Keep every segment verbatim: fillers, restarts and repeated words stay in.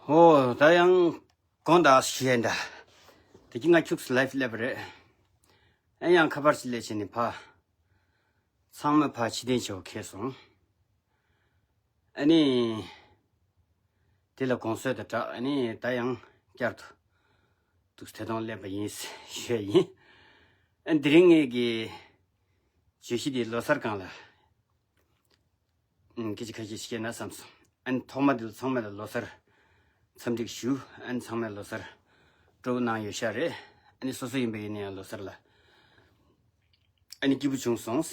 ཨོ་ད་ཡང་དགོང་དག་ཞུ་ཡས་འདྲ། དེ་གི་ང་ཁྱུགས་སུ་ལའིབ་སླེབས་པ་རེད། ཨ་ཡང་ཁ་པར་ཞིག་སླེབས་བྱས་ནས་ཕ། ཚང་མ་ཕ་ཕྱི་དོན་བྱེད་པ་ཁེལ་སོང་། ཨ་ནི། དེ་ལ་དགོངས་སེལ་དང་སྦྲགས་ཨ་ནི་ད་ཡང་བསྐྱར་དུ། འདུག་དེ་དང་སླེབས་པ་ཡིན་ཞུ་ཡས་ཡིན། ཨ་ནི་དེ་རིང་ངེད་ཀྱི་བརྗོད་གཞི་འདི་ལོ་གསར་སྒང་ལ། ཨུམ། སྐད་ཆ་ཁ་ཤས་ཤིག་བཤད་ན་བསམ་སོང་། ཨ་ནི་ཐོག་མ་འདི་ལ་ཚང་མ་ལ་ལོ་གསར་འཚམས་འདྲི་ཞུ། ཨ་ནི་ཚང་མས་ལོ་གསར་སྤྲོ་པོ་གནང་ཡོད་ཤག་རེད། ཨ་ནི་སོ་སོ་ཡིན་པ་ཡིན་ན་ཡང་ལོ་གསར་ལ་ཨ་ནི་སྐྱིད་པོ་བྱུང་སོང་།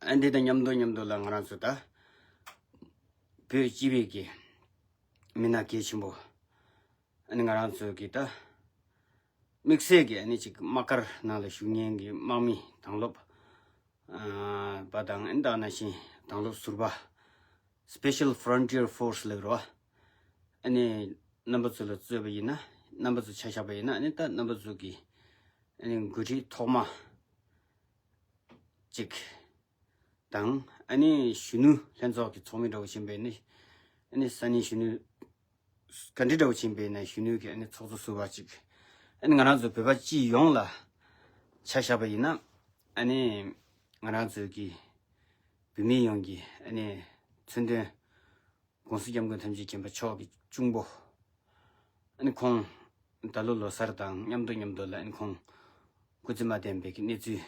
ཨ་ནི་དེ་དང་མཉམ་དུ་མཉམ་དུ་ལ་ང་རང་ཚོ་ད་བོད་སྤྱི་པའི་གི་མི་སྣ་གལ་ཆེན་པོ། ཨ་ནི་ང་རང་ཚོ་གི་ད་དམིགས་བསལ་གི་ཨ་ནི་ཅིག་དམག་སྒར་ནང་ལ་བཞུགས་མཁན་གྱི་དམག་མི་དང་སློབ་པ་དང་ཨ་ནི་ད་ནང་བཞིན་དང་སློབ་ཟུར་པ། Special Frontier Force ལབ་རོ། ཨ་ནི་རྣམ་པ་ཚོ་ལ་གཙོས་པ་ཡིན་ན། རྣམ་པ་ཚོ་ཆ་བཞག་པ་ཡིན་ན་ཨ་ནི་ད་རྣམ་པ་ཚོ་གི་ཨ་ནི་འགོ་ཁྲིད་ཐོག་མ་ཅིག་དང་ཨ་ནི་གཞོན་ནུ་ལྷན་ཚོགས་ཀྱི་ཚོགས་མི་འདྲ་བོ་ཕྱིན་པས་ནི། ཨ་ནི་ས་གནས་གཞོན་ནུ་ག་འདྲ་འདྲ་བོ་ཕྱིན་པས་ན་གཞོན་ནུ་གི་ཨ་ནི་ཚོགས་གཙོ་ཟུར་པ་ཅིག་ཨ་ནི་ང་རང་ཚོ་བོད་པ་སྤྱི་ཡོངས་ལ་ཆ་བཞག་པ་ཡིན་ན། ཨ་ནི་ང་རང་ཚོའི་གི་བོད་མི་ཡོངས་ཀྱི་ཨ་ནི་མཚན་དོན་༸གོང་ས་༸སྐྱབས་མགོན་ཐམས་ཅད་མཁྱེན་པ་མཆོག་གི་གཅུང་པོ། ཨ་ནི་ཁོང་ད་ལོ་ལོ་གསར་དང་མཉམ་དུ་མཉམ་དུ་ལ་ཨ་ནི་ཁོང་སྐུ་ཚེ་མ་བརྟན་པའི་གི་གནས་ཚུལ་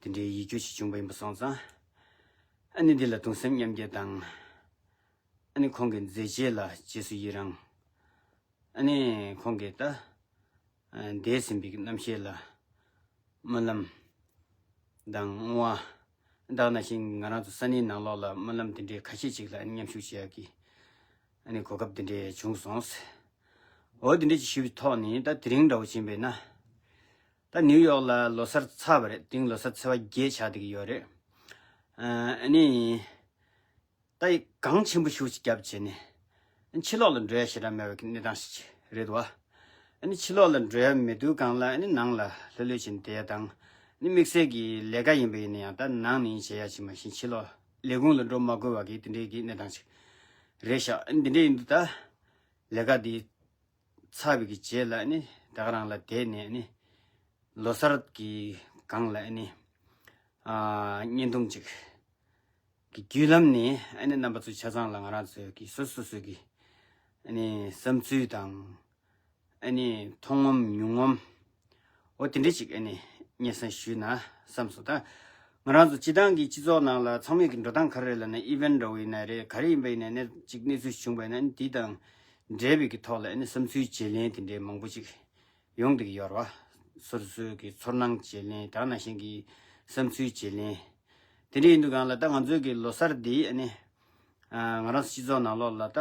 དེ་འདྲའི་ཡིད་སྐྱོ་ཞིག་བྱུང་པ་ཡིན་པ་སོང་ཙང་། ཨ་ནི་འདི་ལ་གདུང་སེམས་མཉམ་སྐྱེད་དང་། ཨ་ནི་ཁོང་གི་མཛད་རྗེས་ལ་རྗེས་སུ་ཡི་རང་། ཨ་ནི་ཁོང་གིས་ད་འདས་ཟིན་པའི་རྣམ་ཤེས་ལ་སྨོན་ལམ་དང་བསྔོ་བ། ད་ག་ནང་བཞིན་ང་རང་ཚོ་ས་གནས་ནང་ལོགས་ལ་སྨོན་ལམ་དེ་འདྲའི་ཁ་ཤས་ཅིག་ལ་མཉམ་ཞུགས་བྱེད་ཡག་གི་ཨ་ནི་གོ་སྐབས་དེ་འདྲའི་བྱུང་སོང་། འོ་དེ་འདྲའི་ཅིག་ཞུས་པའི་ཐོག་ནས་ད་དེ་རིང་འདྲ་བོ་ཕྱིན་པས་ན། ད་ནིའུ་ཡོག་ལ་ལོ་གསར་ཚར་བ་རེད། དེང་ལོ་གསར་ཚེས་པ་བརྒྱད་ཆགས་བསྡད་ཀྱི་ཡོད་རེད། ཨ་ནི། ད་ཡི་གངས་ཆེན་པོ་ཞིག་བརྒྱབ་བྱས་ནས། ཕྱི་ལོགས་ལ་འགྲོ་ཡ་ཞེ་དྲག་མེད་པའི་གནས་སྟངས་ཤིག་རེད་བ། ཨ་ནི་ཕྱི་ལོགས་ལ་འགྲོ་ཡ་མེད་དུས་གང་ལ་ཨ་ནི་ནང་ལ་ལྷོད་ལྷོད་བྱས་ནས་བསྡད་ཡ་དང་། ཨ་ནི་དམིགས་བསལ་གྱི་ལས་ཀ་ཡིན་པ་ཡིན་ན་ཡང་ད་ནང་ནས་བྱེད་ཡ་ཅིག་མ་གཞི་ཕྱི་ལོགས་ལས་ཁུངས་ལ་འགྲོ་མ་དགོས་པ་གི་དེ་འདྲའི་གི་གནས་སྟངས་ཤིག་རེད་ཤག་ཨ་ནི་འདི་འདྲ་ཡིན་དུས་ད་ལས་ཀ་འདི་ཚར་བའི་གི་རྗེས་ལ་ཨ་ནི་ད་ག་རང་ལ་བསྡད་ནས་ཨ་ནི་ལོ་གསར་གྱི་སྒང་ལ་ཨ་ནི་ཨ་བརྙན་ཐུང་ཅིག་གི་བརྒྱུད་ལམ་ནས་ཨ་ནི་རྣམ་པ་ཚོ་ཆ་ཚང་ལ་ང་རང་ཚོའི་གི་སོ་སོ་སོ་གི་ཨ་ནི་བསམ་ཚུལ་དང་ཨ་ནི་མཐོང་ངོམ་མྱོང་ངོམ་འོ་དེ་འདྲ་ཅིག་ཨ་ནི་སྙན་སེང་ཞུས་ན་བསམ་སོང་། ད་ང་རང་ཚོ་སྤྱི་བཏང་གི་སྤྱི་ཚོགས་ནང་ལ་ཚང་མས་གི་འགྲོ་སྟངས་ག་རེ་རེད་ལབ་ན། ཨི་ཝེན་འདྲ་བོ་ཡིན་ན་རེད། ག་རེ་ཡིན་པ་ཡིན་ན་ནས་ཅིག་གནས་ཚུལ་བྱུང་བ་ཡིན་ན་ཨ་ནི་དེ་དང་འབྲེལ་བའི་གི་ཐོག་ལ་ཨ་ནི་བསམ་ཚུལ་བརྗེ་ལེན་དེ་འདྲའི་མང་པོ་ཅིག་ཡོང་བསྡད་ཀྱི་ཡོད་རེད་བ། སོ་སོའི་གི་ཚོར་སྣང་བརྗེ་ལེན་དང་ནང་བཞིན་གྱི་བསམ་ཚུལ་བརྗེ་ལེན། དེ་འདྲ་ཡིན་དུས་གང་ལ་ད་ང་ཚོའི་གི་ལོ་གསར་འདི་ཨ་ནི་ཨ་ང་རང་སྤྱི་ཚོགས་ནང་ལོགས་ལ་ད་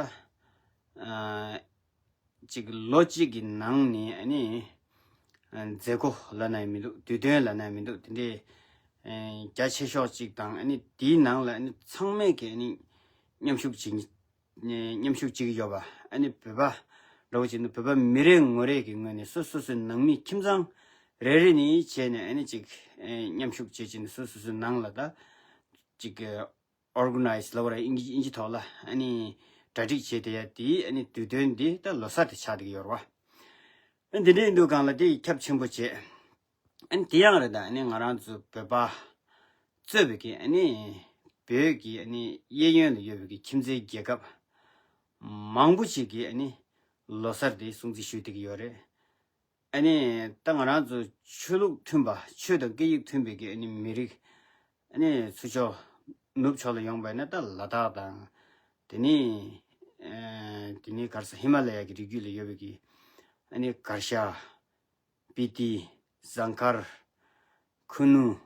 ཨ་ཅིག་ལོ་གཅིག་གི་ནང་ནས་ཨ་ནི་ཨ་མཛད་སྒོ་ལབ་ན་ཡང་མི་འདུག་དུས་སྟོན་ལབ་ན་ཡང་མི་འདུག་དེ་འདྲའི་ཨ་རྒྱ་ཆེ་ཤོས་ཅིག་དང་ཨ་ནི་དེའི་ནང་ལ་ཨ་ནི་ཚང་མས་གི་ཨ་ནི་མཉམ་ཞུགས་བྱེད་མཉམ་ཞུགས་བྱེད་ཀྱི་ཡོད་པ། ཨ་ནི་བོད་པ་འདྲ་བོ་བྱས་ན་བོད་པ་མི་རེ་ངོ་རེ་གི་ངོས་ནས་སོ་སོ་སོའི་ནང་མི་ཁྱིམ་ཚང་རེ་རེ་ནས་བྱས་ནས་ཨ་ནི་ཅིག་ཨེ་མཉམ་ཞུགས་བྱེད་ཀྱི་ནི་སོ་སོ་སོའི་ནང་ལ་ད་ཅིག་ཨོར་ག་ནའི་ཛི་ལབ་པ་ར་ཨིན་ཇི་ཨིན་ཇི་ཐོག་ལ་ཨ་ནི་གྲ་སྒྲིག་བྱས་བསྡད་ཡ་དེ་ཨ་ནི་དུས་སྟོན་འདི་ད་ལོ་གསར་དེ་ཆགས་བསྡད་ཀྱི་ཡོད་རེད་བ། ཨ་འདི་འདྲ་ཡིན་དུས་གང་ལ་དེ་ཁྱབ་ཆེན་པོ་བྱས། ཨ་ནི་དེ་ཡང་རེད། ད་ཨ་ནི་ང་རང་ཚོ་བོད་པ་གཙོས་པའི་གི་ཨ་ནི་བོད་ཀྱི་ཨ་ནི་གཡས་གཡོན་ལ་ཡོད་པའི་གི་ཁྱིམ་མཚེས་རྒྱལ་ཁབ་མང་པོ་ཞིག་གི་ཨ་ནི་ལོ་གསར་དེ་སྲུང་བརྩི་ཞུ་བསྡད་ཀྱི་ཡོད་རེད། ཨ་ནི་ད་ང་རང་ཚོ་ཆོས་ལུགས་མཐུན་པ་ཆོས་དང་སྐད་ཡིག་མཐུན་པའི་གི་ཨ་ནི་མི་རིགས་ཨ་ནི་ཚུར་ཕྱོགས་ནུབ་ཕྱོགས་ལ་ཡོང་པ་ཡིན་ན་ད་ལ་དྭགས་དང་དེ་ནི་ཨ་དེ་ནི་ག་རེ་ཟེར་ཧི་མ་ལ་ཡ་གི་རི་རྒྱུད་ལ་ཡོད་པའི་གི་ཨ་ནི་གར་ཞ། སྤི་ཏི། ཟངས་དཀར། ཁུ་ནུ།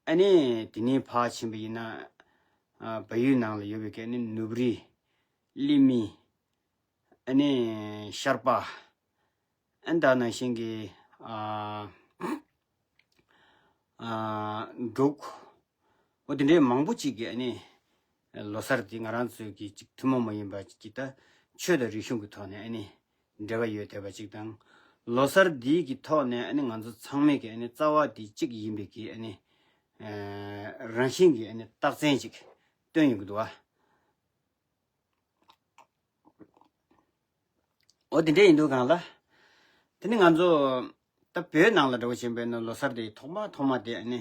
ཨ་ནི་དེ་ནས་ཕར་ཕྱིན་པ་ཡིན་ན་ཨ་བལ་ཡུལ་ནང་ལ་ཡོད་པའི་གི་ཨ་ནི་ནུབ་རི། ལི་མི། ཨ་ནི་ཤར་པ། ཨ་ནི་ད་ནང་བཞིན་གྱི་ཨ་ཨ་འབྲུག་འོ་དེ་འདྲའི་མང་པོ་ཅིག་གིས་ཨ་ནི་ལོ་གསར་འདི་ང་རང་ཚོའི་གི་ཅིག་ཐུན་མོང་མ་ཡིན་པ་ཅིག་གི་ད་ཆོས་དང་རིག་གཞུང་གི་ཐོག་ནས་ཨ་ནི་འབྲེལ་བ་ཡོད་བསྡད་པ་ཅིག་དང་། ལོ་གསར་འདིའི་གི་ཐོག་ནས་ཨ་ནི་ང་ཚོ་ཚང་མས་གི་ཨ་ནི་རྩ་བ་འདི་གཅིག་ཡིན་པའི་གི་ཨ་ནི་ཨ་རང་བཞིན་གྱི་ཨ་ནི་རྟགས་མཚན་ཅིག་སྟོན་ཡོང་གི་འདུག་བ། འོ་དེ་འདྲ་ཡིན་དུས་གང་ལ། དེ་ནི་ང་ཚོ་ད་བོད་ནང་ལ་འགྲོ་བཞིན་པའི་ནི་ལོ་གསར་དེ་ཐོག་མ་ཐོག་མ་དེ་ཨ་ནི།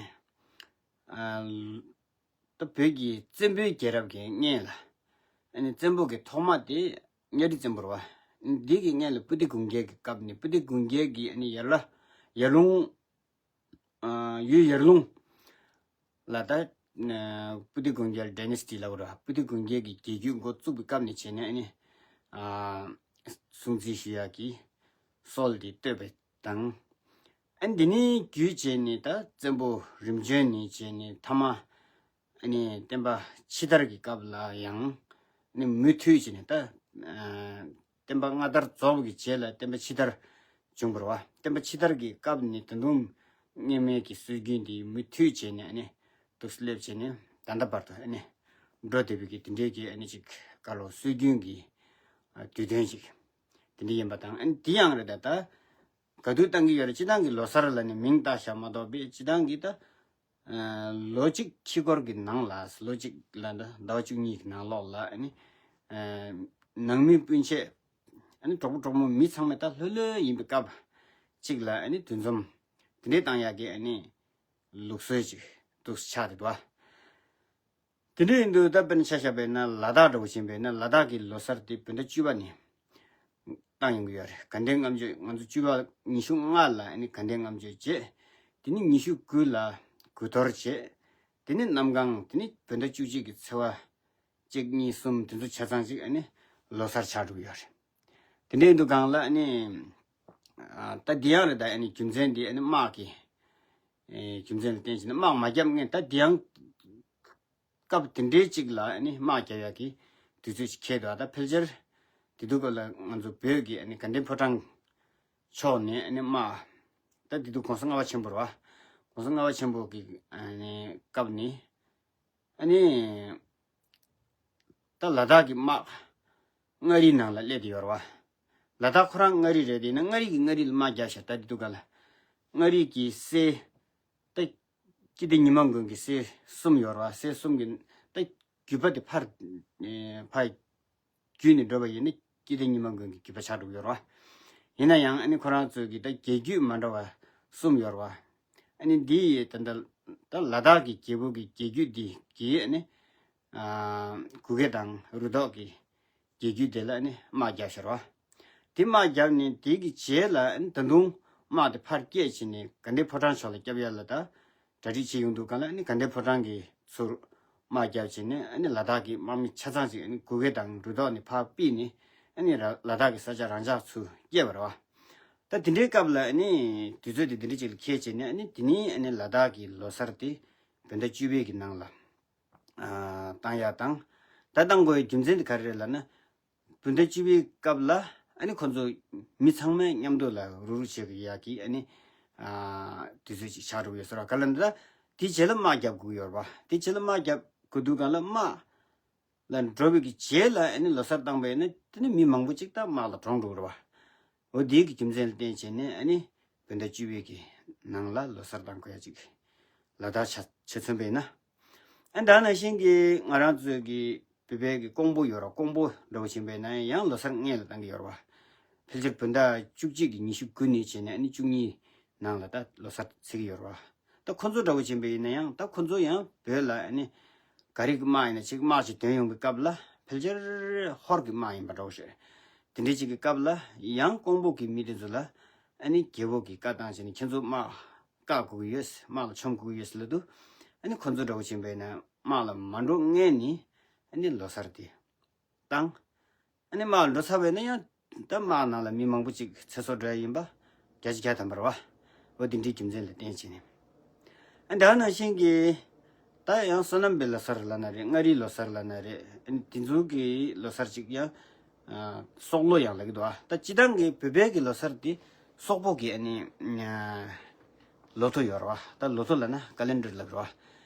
ཨ། ད་བོད་ཀྱི་བཙན་པོའི་རྒྱལ་རབས་ཀྱི་སྔོན་ལ། ཨ་ནི་བཙན་པོ་གི་ཐོག་མ་དེ་གཉའ་ཁྲི་བཙན་པོ་རེད་བ། འདི་གི་སྔོན་ལ་སྤུ་ལྡེ་གུང་རྒྱལ་གྱི་སྐབས་ནས་སྤུ་ལྡེ་གུང་རྒྱལ་གྱི་ཨ་ནི་ཡར་ལ་ཡར་ལུང་། ཡུལ་ཡར་ལུང་ལ་ད། སྤུ་ལྡེ་གུང་རྒྱལ་ཌའི་ནེ་སི་ཊི་ལབ་ར། སྤུ་ལྡེ་གུང་རྒྱལ་གྱི་རྒྱལ་རྒྱུད་འགོ་བཙུགས་པའི་སྐབས་ནས་བྱས་ནས་ཨ་ནི། སྲུང་བརྩི་ཞུ་ཡག་གི་སྲོལ་དེ་བཏོད་པ་དང་། ཨ་ནི་འདི་ནས་བརྒྱུད་བྱས་ནས་ད་བཙན་པོ་རིམ་བྱོན་ནས་བྱས་ནས་མཐའ་མ། ཨ་ནི་སྟོན་པ་ཕྱི་དར་གྱི་སྐབས་ལ་ཡང་ནི་མུ་མཐུད་བྱས་ནས་ད། སྟོན་པ་སྔ་དར་རྫོགས་པའི་རྗེས་ལ་སྟོན་པ་ཕྱི་དར་བྱུང་བ་རེད་བ། སྟོན་པ་ཕྱི་དར་གྱི་སྐབས་ནས་ད་དུང་སྔོན་མའི་གི་སྲོལ་རྒྱུན་འདི་མུ་མཐུད་བྱས་ནས་ཨ་ནི་འདུག་སླེབས་བྱས་ནས་ད་ལྟ་བར་དུ་ཨ་ནི་འགྲོ་བསྡད་པའི་གི་དེ་འདྲའི་གི་ཨ་ནི་ཅིག་བཀའ་སློབ་སྲོལ་རྒྱུན་གྱི་དུས་སྟོན་ཅིག་དེ་འདྲ་ཡིན་པ་དང་། ཨ་ནི་དེ་ཡང་རེད། ད་ད་ག་དུས་བཏང་གི་ཡོད་རེད། སྤྱི་བཏང་གི་ལོ་གསར་ལ་ནི་མིང་བཏགས་བཞག་མ་གཏོགས་པའི་སྤྱི་བཏང་གི་ད། ལོ་གཅིག་ཕྱི་སྐོར་གྱི་ནང་ལ། ལོ་གཅིག་ལ་ད་ཟླ་བ་བཅུ་གཉིས་ཀྱི་ནང་ལོགས་ལ་ཨ་ནི། ནང་མི་སྤུན་མཆེད། ཨ་ནི་གྲོགས་པོ་གྲོགས་མོ་མི་ཚང་མས་ད་ལྷོད་ལྷོད་ཡིན་པའི་སྐབས་གཅིག་ལ་ཨ་ནི་འདུ་འཛོམས་དེ་འདྲས་བཏང་ཡག་གི་ཨ་ནི་ལུགས་སྲོལ་ཅིག་འདུག་ཆགས་བསྡད་འདུག་བ། དེ་འདྲ་ཡིན་དུས་ད་དཔེར་ན་ཆ་བཞག་པ་ཡིན་ན་ལ་དྭགས་འདྲ་བོ་ཕྱིན་པ་ཡིན་ན་ལ་དྭགས་ཀྱི་ལོ་གསར་དེ་བོད་ཟླ་བཅུ་པ་ནས་བཏང་ཡོང་གི་ཡོད་རེད། དགའ་ལྡན་ལྔ་མཆོད། ང་ཚོ་བཅུ་པ་ཉི་ཤུ་ལྔ་ལ་ཨ་ནི་དགའ་ལྡན་ལྔ་མཆོད་བྱེད། དེ་ནི་ཉི་ཤུ་དགུ་ལ་དགུ་གཏོར་བྱེད། དེ་ནི་གནམ་གང་། དེ་ནི་བོད་ཟླ་བཅུ་གཅིག་གི་ཚེས་པ་གཅིག་གཉིས་གསུམ་དེ་ཚོ་ཆ་ཚང་གཅིག་ཨ་ནི་ལོ་གསར་ཆགས་འགྲོ་གི་ཡོད་རེད། དེ་འདྲ་ཡིན་དུས་གང་ལ་ཨ་ནི། ད་འདི་ཡང་རེད། ད་ཨ་ནི་རྒྱུ་མཚན་འདི་ཨ་ནི་དམག་གི། རྒྱུ་མཚན་ལ་བརྟེན་བྱས་ནས་དམག་མ་བརྒྱབ་སྔོན་ད་འདི་ཡང་། སྐབས་དེ་འདྲའི་གཅིག་ལ་ཨ་ནི་དམག་རྒྱག་ཡག་གི་དུས་ཚོད་ཅིག་འཁེལ་འདུག་ད་ཕལ་ཆེར་དེ་དུས་སྐབས་ལ་ང་ཚོ་བོད་ཀྱི་ཨ་ནི་དགའ་ལྡན་ཕོ་བྲང་ཕྱོགས་ནས་ཨ་ནི་དམག་ད་དེ་དུས་གོང་ས་ལྔ་པ་ཆེན་པོ་རེད་བ། གོང་ས་ལྔ་པ་ཆེན་པོ་གི་ཨ་ནི་སྐབས་ནས་ཨ་ནི་ད་ལ་དྭགས་ཀྱི་དམག་མངའ་རིས་ནང་ལ་སླེབས་བསྡད་ཡོད་རེད་བ། ལ་དྭགས་ཁོ་རང་མངའ་རིས་རེད། དེ་ན་མངའ་རིས་ཀྱི་མངའ་རིས་ལ་དམག་རྒྱབ་ཤག་ད་དེ་དུས་སྐབས་ལ་མངའ་རིས་ཀྱི་སྲས། ད་སྐྱིད་ལྡེ་ཉི་མ་མགོན་གྱི་སྲས་གསུམ་ཡོད་རེད་བ། སྲས་གསུམ་གྱི་ད་རྒྱུད་པ་དེ་ཕར་ཕར་བརྒྱུད་ནས་འགྲོ་བ་ཡིན་ན་སྐྱིད་ལྡེ་ཉི་མ་མགོན་གྱི་རྒྱུད་པ་ཆགས་འགྲོ་གི་ཡོད་རེད་བ། ཡིན་ན་ཡང་ཨ་ནི་ཁོ་རང་ཚོའི་གི་ད་རྒྱལ་རྒྱུད་མ་འདྲ་བ་གསུམ་ཡོད་རེད་བ། ཨ་ནི་འདི་ཡི་ད་ད་ད་ལ་དྭགས་ཀྱི་རྒྱལ་པོ་གི་རྒྱལ་རྒྱུད་འདི་གི་ཨ་ནི། གུ་གེ་དང་རུ་ཐོག་གི་རྒྱལ་རྒྱུད་དེ་ལ་ནི་དམག་རྒྱབ་ཤར་བ། དེ་དམག་རྒྱབ་ནས་དེ་གི་རྗེས་ལ་ནི་ད་དུང་དམག་དེ་ཕར་སྐྱེལ་བྱས་ནས་དགའ་ལྡན་ཕོ་བྲང་ཕྱོགས་ལ་སྐྱབས་ཡ་ལ་ད་གྲ་སྒྲིག་བྱེད་ཡོང་དུས་གང་ལ་ནི་དགའ་ལྡན་ཕོ་བྲང་གི་ཚུར་དམག་རྒྱབ་བྱས་ནས་ནི་ལ་དྭགས་ཀྱི་དམག་མི་ཆ་ཚང་ཞིག་ནི་གུ་གེ་དང་རུ་ཐོག་ནས་ཕར་ཕུད་ནས་ནི་ལ་དྭགས་ཀྱི་ས་ཆ་རང་འཇགས་ཚུར་སྐྱེལ་བ་རེད་བ། ད་དེ་འདྲའི་སྐབས་ལ་ནི་དུས་ཚོད་དེ་དེ་འདྲ་ཅིག་ལ་འཁེལ་བྱས་ནས་ནི་དེ་ནས་ནི་ལ་དྭགས་ཀྱི་ལོ་གསར་དེ་བོད་ཟླ་བཅུ་པའི་གི་ནང་ལ། བཏང་ཡག་དང་། ད་བཏང་དགོས་པའི་རྒྱུ་མཚན་དེ་ག་རེ་རེད་ལབ་ན། བོད་ཟླ་བཅུ་པའི་སྐབས་ལ་ཨ་ནི་ཁོ་ཚོ་མི་ཚང་མས་མཉམ་དུ་ལ་རུབ་རུབ་བྱེད་ཀྱི་ཡག་གི་ཨ་ནི། དུས་ཚོད་ཅིག་ཆགས་འགྲོ་གི་ཡོད་ཟེར་བ་ག་ལ་འདི་ལ། དེའི་རྗེས་ལ་དམག་རྒྱབ་དགོས་ཀྱི་ཡོད་རེད་བ། དེའི་རྗེས་ལ་དམག་རྒྱབ་དགོས་དུས་གང་ལ་དམག་ལ་འགྲོ་བའི་གི་རྗེས་ལ་ཨ་ནི་ལོ་གསར་བཏང་པ་ཡིན་ན་དེ་ནི་མི་མང་པོ་ཅིག་ད་དམག་ལ་གྲོངས་འགྲོ་གི་རེད་བ། འོ་དེའི་གི་རྒྱུ་མཚན་ལ་བརྟེན་བྱས་ནས་ཨ་ནི་བོད་ཟླ་བཅུ་པའི་གི་ནང་ལ་ལོ་གསར་བཏང་དགོས་ཡ་ཅིག་ལ་དྭགས་ཆ་ཆ་མཚོན་པ་ཡིན་ན། ཨ་ད་ནང་བཞིན་གི་ང་རང་ཚོའི་གི་བོད་པའི་གི་ཀོང་པོ་ཡོད་ར། ཀོང་པོ་འདྲ་བོ་ཕྱིན་པ་ཡིན་ན་ཡང་ལོ་གསར་སྔོན་ལ་བཏང་གི་ཡོད་ར་བ། ཕལ་ཆེར་བོད་ཟླ་བཅུ་གཅིག་གི་ཉི་ཤུ་དགུ་ནས་བྱས་ནས་ཨ་ནི་བཅུ་གཉིས་ནང་ལ་ད་ལོ་གསར་ཚེས་ཀྱི་ཡོད་ར་བ། ད་ཁོ་ཚོ་འདྲ་བོ་ཕྱིན་པ་ཡིན་ན་ཡང་ད་ཁོ་ཚོ་ཡང་བོད་ལ་ཨ་ནི་ག་རེ་གི་དམག་ཡིན་ན་ཅིག་དམག་ཅིག་ཐོན་ཡོང་པའི་སྐབས་ལ་ཕལ་ཆེར་ཧོར་གྱི་དམག་ཡིན་པ་འདྲ་བོ་ཞིག་དེ་འདྲའི་ཅིག་གི་སྐབས་ལ་ཡང་ཀོང་པོ་གི་མི་དེ་ཚོ་ལ་ཨ་ནི་རྒྱལ་པོ་གི་བཀའ་བཏང་བྱས་ནས་ཁྱེད་ཚོ་དམག་བཀག་དགོས་ཀྱི་ཡོད། དམག་ལ་མཆོང་དགོས་ཀྱི་ཡོད་ཟེར་ལབ་དུས་ཨ་ནི་ཁོ་ཚོ་འདྲ་བོ་ཕྱིན་པ་ཡིན་ན་དམག་ལ་མ་འགྲོ་སྔོན་ནས་ཨ་ནི་ལོ་གསར་དེ་བཏང་། ཨ་ནི་དམག་འགྲོ་ཚར་བས་ན་ཡང་ད་དམག་ནང་ལ་མི་མང་པོ་ཅིག་ཚེ་སྲོག་འགྲོ་ཡ་ཡིན་པ་བརྒྱ་ཆ་བརྒྱ་ཐམ་པ་རེད་བ། འོ་དེ་འདྲའི་རྒྱུ་མཚན་ལ་བརྟེན་བྱས་ནས། ཨ་ད་ནང་བཞིན་གྱི་ད་ཡང་སོ་ནམ་པའི་ལོ་གསར་ལབ་ན་རེད། མངའ་རིས་ལོ་གསར་ལབ་ན་རེད། ཨ་ནི་དེ་ཚོ་གི་ལོ་གསར་ཅིག་ཡང་སྲོག་ལོ་ཡང་ལབ་ཀྱི་འདུག་ཨ་ད་སྤྱི་བཏང་གི་བོད་པའི་གི་ལོ་གསར་དེ་སོག་པོ་གི་ཨ་ནི་ལོ་ཐོ་ཡོད་རེད་བ། ད་ལོ་ཐོ་ལབ་ན་ཀ་ལེན་ཌར་ལབ་རེད་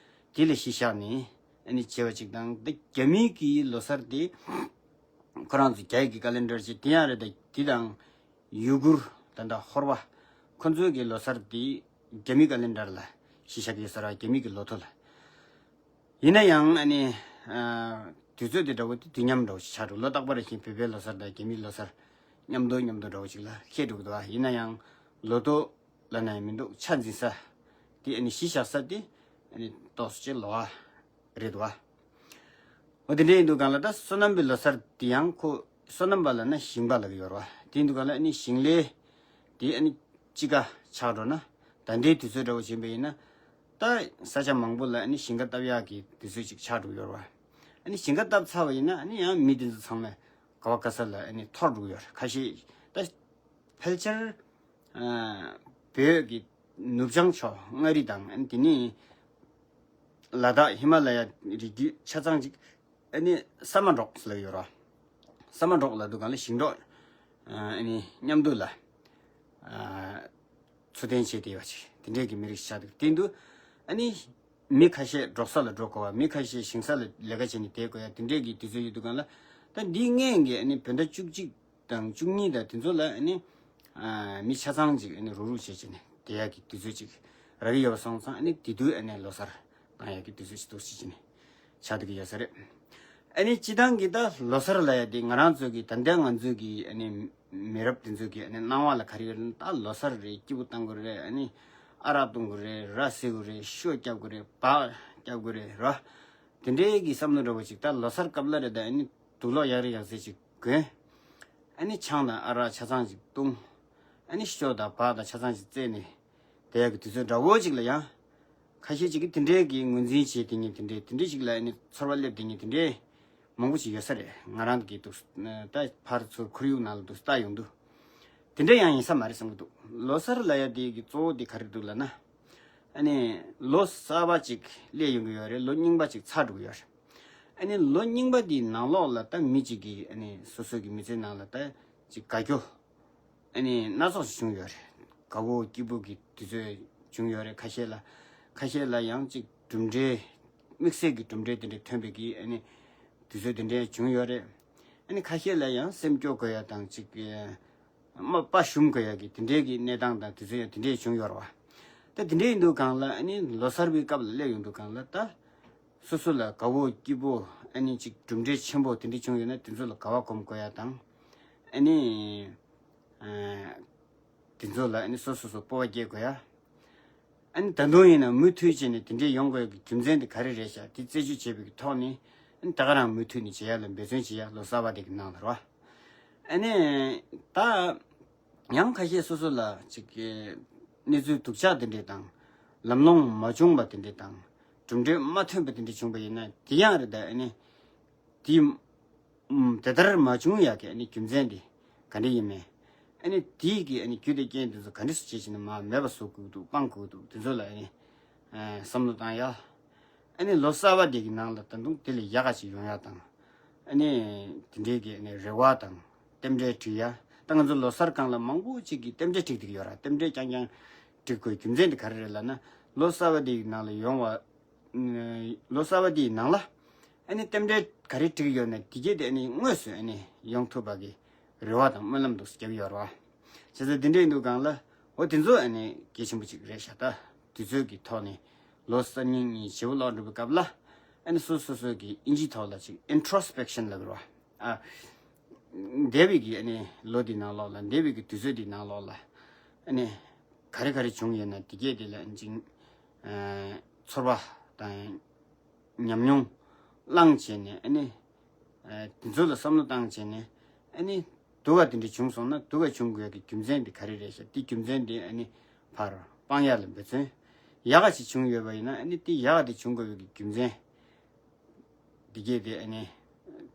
བ། དེ་ལ་གཞི་བཞག་ནས་ཨ་ནི་བྱས་པ་ཅིག་དང་ད་རྒྱ་མིའི་གི་ལོ་གསར་དེ་ཁོ་རང་ཚོ་རྒྱ་ཡིག་གི་ཀ་ལེན་ཌར་ཅིག་དེ་ཡང་རེད། ད་དེ་དང་ཡུ་གུར་ད་ད་ཧོར་བ་ཁོ་ཚོའི་གི་ལོ་གསར་དེ་རྒྱ་མིའི་ཀ་ལེན་ཌར་ལ་གཞི་བཞག་གི་ཡོད་ས་རེད། རྒྱ་མིའི་གི་ལོ་ཐོ་ལ། ཡིན་ན་ཡང་ཨ་ནི་དུས་ཚོད་དེ་འདྲ་བོ་དེ་དུས་མཉམ་འདྲ་བོ་ཞིག་ཆགས་འགྲོ། ལོ་རྟག་པར་བཞིན་བོད་པའི་ལོ་གསར་དང་རྒྱ་མིའི་ལོ་གསར་ མཉམ་དུ་མཉམ་དུ་འདྲ་བོ་ཅིག་ལ་ཁེལ་འགྲོ་གི་འདུག་བ། ཡིན་ན་ཡང་ལོ་ཐོ་ལབ་ན་ཡང་མི་འདུག་ཆ་འཛིན་ས་དེ་ཨ་ནི་གཞི་བཞག་ས་དེ་ཨ་ནི་ཏོག་ཙམ་ཅིག་ལོ་བ་རེད་འདུག་བ། འོ་དེ་འདྲ་ཡིན་དུས་སྒང་ལ་ད་སོ་ནམ་པའི་ལོ་གསར་དེ་ཡང་ཁོ་སོ་ནམ་པ་ལབ་ན་ཞིང་པ་ལབ་ཀྱི་ཡོད་རེད་བ། དེ་ཡིན་དུས་སྒང་ལ་ཨ་ནི་ཞིང་ལས་དེ་ཨ་ནི་དཔྱིད་ཀ་ཆགས་འགྲོ་ན་ད་ལྟའི་དུས་ཚོད་འདྲ་བོ་བྱས་པ་ཡིན་ན་ད་ས་ཆ་མང་པོ་ལ་ཨ་ནི་ཞིང་ཁ་བཏབ་ཡག་གི་དུས་ཚོད་ཅིག་ཆགས་འགྲོ་གི་ཡོད་རེད་བ། ཨ་ནི་ཞིང་ཁ་བཏབ་ཚར་བ་ཡིན་ན་ཨ་ནི་ཡང་མི་དེ་ཚོ་ཚང་མས་ག་བ་ག་ས་ལ་ཨ་ནི་འཐོར་འགྲོ་གི་ཡོད་རེད། ཁ་ཤས་ད་ཕལ་ཆེར་ཨ་བོད་ཀྱི་ནུབ་བྱང་ཕྱོགས་མངའ་རིས་དང་ཨ་ནི་དེ་ནི་ལ་དྭགས་ཧི་མ་ལ་ཡ་རི་རྒྱུད་ཆ་ཚང་ཅིག་ཨ་ནི་ས་མ་འབྲོག་ཟེར་ལབ་ཡོད་ར། ས་མ་འབྲོག་ལབ་དུས་སྒང་ལ་ཞིང་འབྲོག་ཨ་ནི་མཉམ་དུ་ལ་ཨ་ཚུར་འཐེན་བྱས་བསྡད་ཡོད་ཅིག་དེ་འདྲས་ཀྱི་མི་རིགས་ཆགས་འདུག་དེ་འདུག་ཨ་ནི་མི་ཁ་ཤས་འབྲོག་ས་ལ་འགྲོ་དགོས་པ། མི་ཁ་ཤས་ཞིང་ས་ལ་ལས་ཀ་བྱས་ནས་བསྡད་དགོས་ཡ་དེ་འདྲས་ཀྱི་དུས་ཚོད་ཡོད་དུས་སྒང་ལ། ད་འདི་སྔོན་གྱི་ཨ་ནི་བོད་ཟླ་བཅུ་གཅིག་དང་བཅུ་གཉིས་དང་དེ་ཚོ་ལ་ཨ་ནི་ཨ་མི་ཆ་ཚང་ཅིག་ཨ་ནི་རུག་རུག་བྱས་བྱས་ནས་བསྡད་ཡག་གི་དུས་ཚོད་ཅིག་རག་གི་ཡོད་པ་སོང་ཙང་། ཨ་ནི་དེ་དུས་ཨ་ནི་ལོ་གསར་བཏང་ཡག་གི་དུས་ཚོད་ཅིག་འདུག་ཅིག་བྱས་ནས་ཆགས་བསྡད་ཀྱི་ཡོད་ས་རེད། ཨ་ནི་སྤྱི་བཏང་གི་ད་ལོ་གསར་ལབ་ཡ་དེ་ང་རང་ཚོ་གི་ད་ལྟ་ང་ཚོ་གི་ཨ་ནི་མི་རབས་དེ་ཚོ་གི་ཨ་ནི་སྣང་བ་ལ་ག་རེ་ཡོད་ན། ད་ལོ་གསར་རེད། སྐྱིད་པོ་གཏོང་དགོས་རེད། ཨ་ནི་ཨ་རག་གཏོང་དགོས་རེད། ར་བཟི་དགོས་རེད། ཤོ་རྒྱབ་དགོས་རེད། སྦག་རྒྱབ་དགོས་རེད་ར། དེ་འདྲའི་གི་བསམ་བློ་འདྲ་བོ་ཅིག་ད་ལོ་གསར་སྐབས་ལ་རེད། ད་ཨ་ནི་དུག་ལོག་ཡག་རེ་ཡག་ཟེར་ཅིག་གོན། ཨ་ནི་ཆང་དང་ཨ་རག་ཆ་ཚང་ཅིག་བཏུང་། ཨ་ནི་ཤོ་དང་སྦག་དང་ཆ་ཚང་ཅིག་བཙལ་ནས་བསྡད་ཡག་གི་དུས་ཚོད་འདྲ་བོ་ཅིག་ལ་ཡང་། ཁ་ཤས་ཅིག་གིས་དེ་འདྲའི་གི་ངོས་འཛིན་བྱས་དེ་ཉིད་དེ་འདྲའི་དེ་འདྲའི་ཞིག་ལ་ཨ་ནི་ཚོར་བ་སླེབས་དེ་ཉིད་དེ་འདྲའི་མང་པོ་ཞིག་ཡོད་ས་རེད། ང་རང་གི་འདུག་ད་ཕར་ཚུར་ཁོར་ཡུག་ནང་ལ་འདུག་ལྟ་ཡོང་དུས། དེ་འདྲ་ཡང་ཡིན་ས་མ་རེད་བསམ་གྱི་འདུག་ལོ་གསར་ལབ་ཡ་དེ་གི་གཙོ་བོ་དེ་ག་རེ་འདུག་ལབ་ན། ཨ་ནི་ལོ་གསར་པ་ཅིག་སླེབས་ཡོང་གི་ཡོད་རེད། ལོ་རྙིང་པ་ཅིག་ཚར་འགྲོ་གི་ཡོད་རེད། ཨ་ནི་ལོ་རྙིང་པ་དེའི་ནང་ལོགས་ལ་ད་མི་གཅིག་གིས་ཨ་ནི་སོ་སོ་གི་མི་ཚེའི་ནང་ལ་ད་ཅིག་དགའ་སྐྱོ་ཨ་ནི་སྣ་ཚོགས་ཤིག་བྱུང་ཡོད་རེད། དགའ་བོ་སྐྱིད་པོ་གི་དུས་ཚོད་བྱུང་ཡོད་རེད། ཁ་ཤས་ལ་ཁ་ཤས་ལ་ཡང་ཅིག་གྲུབ་འབྲས་དམིགས་བསལ་གྱི་གྲུབ་འབྲས་དེ་འདྲ་ཐོན་པའི་གི་ཨ་ནི་དུས་ཚོད་དེ་འདྲ་བྱུང་ཡོད་རེད། ཨ་ནི་ཁ་ཤས་ལ་ཡང་སེམས་སྐྱོ་དགོས་ཡ་དང་ཅིག་མ་དཔའ་ཞུམ་དགོས་ཡ་གི་དེ་འདྲའི་གི་གནས་སྟངས་དང་དུས་ཚོད་ཡང་དེ་འདྲའི་བྱུང་ཡོད་རེད་བ། ད་དེ་འདྲའི་ཡིན་དུས་སྒང་ལ་ཨ་ནི་ལོ་གསར་པའི་སྐབས་ལ་སླེབས་ཡོང་དུས་སྒང་ལ་ད། སོ་སོ་ལ་དགའ་བོ་སྐྱིད་པོ་ཨ་ནི་ཅིག་གྲུབ་འབྲས་ཆེན་པོ་དེ་འདྲ་བྱུང་ཡོད་ན་དེ་ཚོ་ལ་དགའ་བ་སྒོམ་དགོས་ཡ་དང་། ཨ་ནི་ཨ་དེ་ཚོ་ལ་ཨ་ནི་སོ་སོ་སོ་སྤོབས་པ་སྐྱེ་དགོས་ཡ། ཨ་ནི་ད་དུང་ཡིན་ན་མུ་མཐུད་བྱས་ནས་དེ་འདྲ་ཡོང་དགོས་ཡ་གི་རྒྱུ་མཚན་དེ་ག་རེ་རེད་ཤག་དེ་རྩད་གཅོད་བྱེད་པའི་གི་ཐོག་ནས་ཨ་ནི་ད་ག་རང་མུ་མཐུད་ནས་བྱེད་ཡ་ལ་འབད་བརྩོན་བྱེད་ཡ་ལོ་གསར་པ་དེ་གི་ནང་ལ་རེད་བ། ཨ་ནི་ད། ཡང་ཁ་ཤས་སོ་སོ་ལ་ཅིག་གི་གནས་ཚུལ་སྡུག་ཅག་དེ་འདྲས་དང་། ལམ་ལྷོང་མ་བྱུང་བ་དེ་འདྲས་དང་། གྲུབ་འབྲས་མ་ཐོན་པ་དེ་འདྲས་བྱུང་བ་ཡིན་ན་དེ་ཡང་རེད། ད་ཨ་ནི་དེ་ཨམ་དེ་ལྟར་མ་བྱུང་ཡག་གི་ཨ་ནི་རྒྱུ་མཚན་དེ་ག་འདྲས་ཡིན་མིན། ཨ་ནི་དེ་གི་ཨ་ནི་རྒྱུ་དང་རྐྱེན་དེ་ཚོ་ག་འདྲས་སེ་བྱས་བྱས་ནས་མར་མེད་པ་བཟོ་དགོས་འདུག་སྤང་དགོས་འདུག་དེ་ཚོ་ལ་ཨ་ནི་ཨ་བསམ་བློ་བཏང་ཡ། ཨ་ནི་ལོ་གསར་པ་དེ་གི་ནང་ལ་ད་དུང་དེ་ལས་ཡག་ག་ཅིག་ཡོང་ཡ་དང་། ཨ་ནི་དེ་འདྲའི་གི་ཨ་ནི་རེ་བ་དང་རྟེན་འབྲེལ་སྒྲིག་ཡ། ད་ང་ཚོ་ལོ་གསར་སྒང་ལ་མང་པོ་ཅིག་གིས་རྟེན་འབྲེལ་སྒྲིག་བསྡད་ཀྱི་ཡོད་ར། རྟེན་འབྲེལ་རྐྱང་རྐྱང་སྒྲིག་དགོས་རྒྱུ་མཚན་དེ་ག་རེ་རེད་ལབ་ན། ལོ་གསར་པ་དེའི་ནང་ལ་ཡོང་བ། ལོ་གསར་པ་དེའི་ནང་ལ་ཨ་ནི་རྟེན་འབྲེལ་ག་རེ་སྒྲིག་ཡོད་ན་དེ་གས་དེ་ཨ་ནི་དངོས་སུ་ཨ་ནི་ཡོང་ཐུབ་པ་གི་རེ་བ་དང་སྨོན་ལམ་འདུག་སེ་རྒྱབ་ཡོད་ར་བ། བྱས་ཙང་དེ་འདྲ་ཡིན་དུས་སྒང་ལ། འོ་དེ་ཚོ་ཨ་ནི་གལ་ཆེན་པོ་ཅིག་རེད་ཤག་ད་དུས་ཚོད་ཀྱི་ཐོག་ནས་ལོ་གསར་རྙིང་གཉིས་བརྗེ་པོ་ལོག་འགྲོ་བའི་སྐབས་ལ། ཨ་ནི་སོ་སོ་སོ་གི་ཨིན་ཇིའི་ཐོག་ལ་ཅིག་ཨིན་ཊོ་རོ་སི་པེག་ཤན་ལབ་དགོས་རེད་བ། ཨ། འདས་པའི་གི་ཨ་ནི་ལོ་འདི་ནང་ལོགས་ལ། འདས་པའི་གི་དུས་ཚོད་འདི་ནང་ལོགས་ལ། ཨ་ནི་ག་རེ་ག་རེ་བྱུང་ཡོད་ན་དེ་གས་དེ་ལ་ཅིག་ཨ་ཚོར་བ་དང་ཉམས་མྱོང་བླངས་བྱས་ནས། ཨ་ནི་ཨ་དེ་ཚོ་ལ་བསམ་བློ་བཏང་བྱས་ནས། ཨ་ནི་སྡུག་པ་དེ་འདྲ་བྱུང་སོང་ན་སྡུག་པ་བྱུང་དགོས་ཀྱི་རྒྱུ་མཚན་དེ་ག་རེ་རེད་ཤག་དེ་རྒྱུ་མཚན་དེ་ཨ་ནི་ཕར་སྤང་ཡ་ལ་འབད་བརྩོན། ཡག་ག་ཅིག་བྱུང་ཡོད་པ་ཡིན་ན་ཨ་ནི་དེ་ཡག་ག་དེ་བྱུང་དགོས་པའི་གི་རྒྱུ་མཚན་འདི་གས་དེ་ཨ་ནི་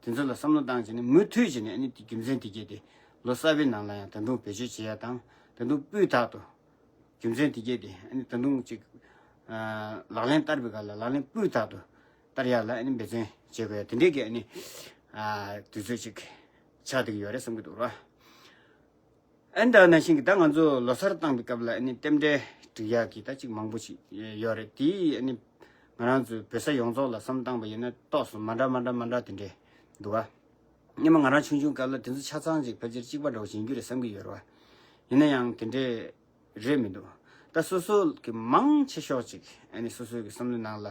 དེ་ཚོ་ལ་བསམ་བློ་བཏང་བྱས་ནས་མུ་མཐུད་བྱས་ནས། ཨ་ནི་དེ་རྒྱུ་མཚན་འདི་གས་དེ་ལོ་གསར་པའི་ནང་ལ་ཡང་ད་དུང་བེད་སྤྱོད་བྱེད་ཡ་དང་། ད་དུང་སྤུས་དག་ཏུ་རྒྱུ་མཚན་འདི་གས་དེ་ཨ་ནི་ད་དུང་ཅིག་ཨ་ལག་ལེན་བསྟར་བའི་སྐབས་ལ་ལག་ལེན་སྤུས་དག་ཏུ་བསྟར་ཡ་ལ་ཨ་ནི་འབད་བརྩོན་བྱེད་དགོས་ཡ་དེ་འདྲའི་གི་ཨ་ནི་ཨ་དུས་ཚོད་ཅིག་ཆགས་བསྡད་ཀྱི་ཡོད་རེད་བསམ་གྱི་འདུག་ར། ཨ་ནི་ད་ནང་བཞིན་གྱི་ད་ང་ཚོ་ལོ་གསར་བཏང་བའི་སྐབས་ལ་ཨ་ནི་རྟེན་འབྲེལ་སྒྲིག་ཡག་གི་ད་ཅིག་མང་པོ་ཞིག་ཡོད་རེད། དེ་ཨ་ནི་ང་རང་ཚོའི་བོད་ས་ཡོངས་རྫོགས་ལ་བསམ་བཏང་བ་ཡིན་ན་ཏོག་ཙམ་མ་འདྲ་མ་འདྲ་མ་འདྲ་དེ་འདྲས་འདུག་ག་སྔོན་མ་ང་རང་ཆུང་ཆུང་སྐབས་ལ་དེ་ཚོ་ཆ་ཚང་ཅིག་ཕལ་ཆེར་གཅིག་པ་འདྲ་བོ་ཞིག་ཡིན་རྒྱུ་རེད་བསམ་གྱི་ཡོད་རེད་བ། ཡིན་ན་ཡང་དེ་འདྲས་རེད་མི་འདུག་ད་སོ་སོ་གི་མང་ཆེ་ཤོས་ཅིག་ཨ་ནི་སོ་སོ་གི་བསམ་བློའི་ནང་ལ་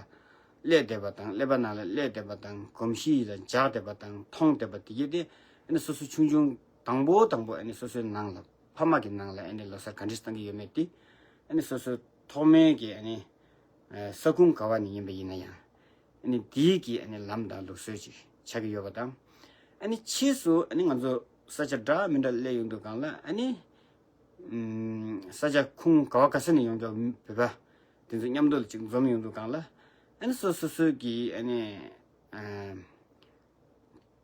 སླེབས་བསྡད་པ་དང་། ཀླད་པ་ནང་ལ་སླེབས་བསྡད་པ་དང་། གོམས་གཤིས་ལ་འཇགས་བསྡད་པ་དང་མཐོང་བསྡད་པ་དེ་གས་དེ་ཨ་ནི་སོ་སོ་ཆུང་ཆུང་ དང་པོ་དང་པོ་ཨ་ནི་སོ་སོའི་ནང་ལ་ཕ་མ་གི་ནང་ལ་ཨ་ནི་ལོ་གསར་ག་འདྲས་བཏང་གི་ཡོད་མེད་དེ། ཨ་ནི་སོ་སོའི་ཐོག་མའི་གི་ཨ་ནི་ས་ཁུངས་ག་བ་ནས་ཡིན་པ་ཡིན་ན་ཡང་། ཨ་ནི་དེའི་གི་ཨ་ནི་ལམ་དང་ལུགས་སྲོལ་ཅིག་ཆགས་ཀྱི་ཡོད་པ་དང་། ཨ་ནི་ཕྱིས་སུ་ཨ་ནི་ང་ཚོ་ས་ཆ་འདྲ་མི་འདྲ་སླེབས་ཡོང་དུས་སྒང་ལ་ཨ་ནི་ས་ཆ་ཁུངས་ག་བ་ག་ས་ནས་ཡོང་ཀྱང་བོད་པ་དེ་ཚོ་མཉམ་དུ་ལ་ཅིག་འཛོམས་ཡོང་དུས་སྒང་ལ། ཨ་ནི་སོ་སོ་སོའི་གི་ཨ་ནི་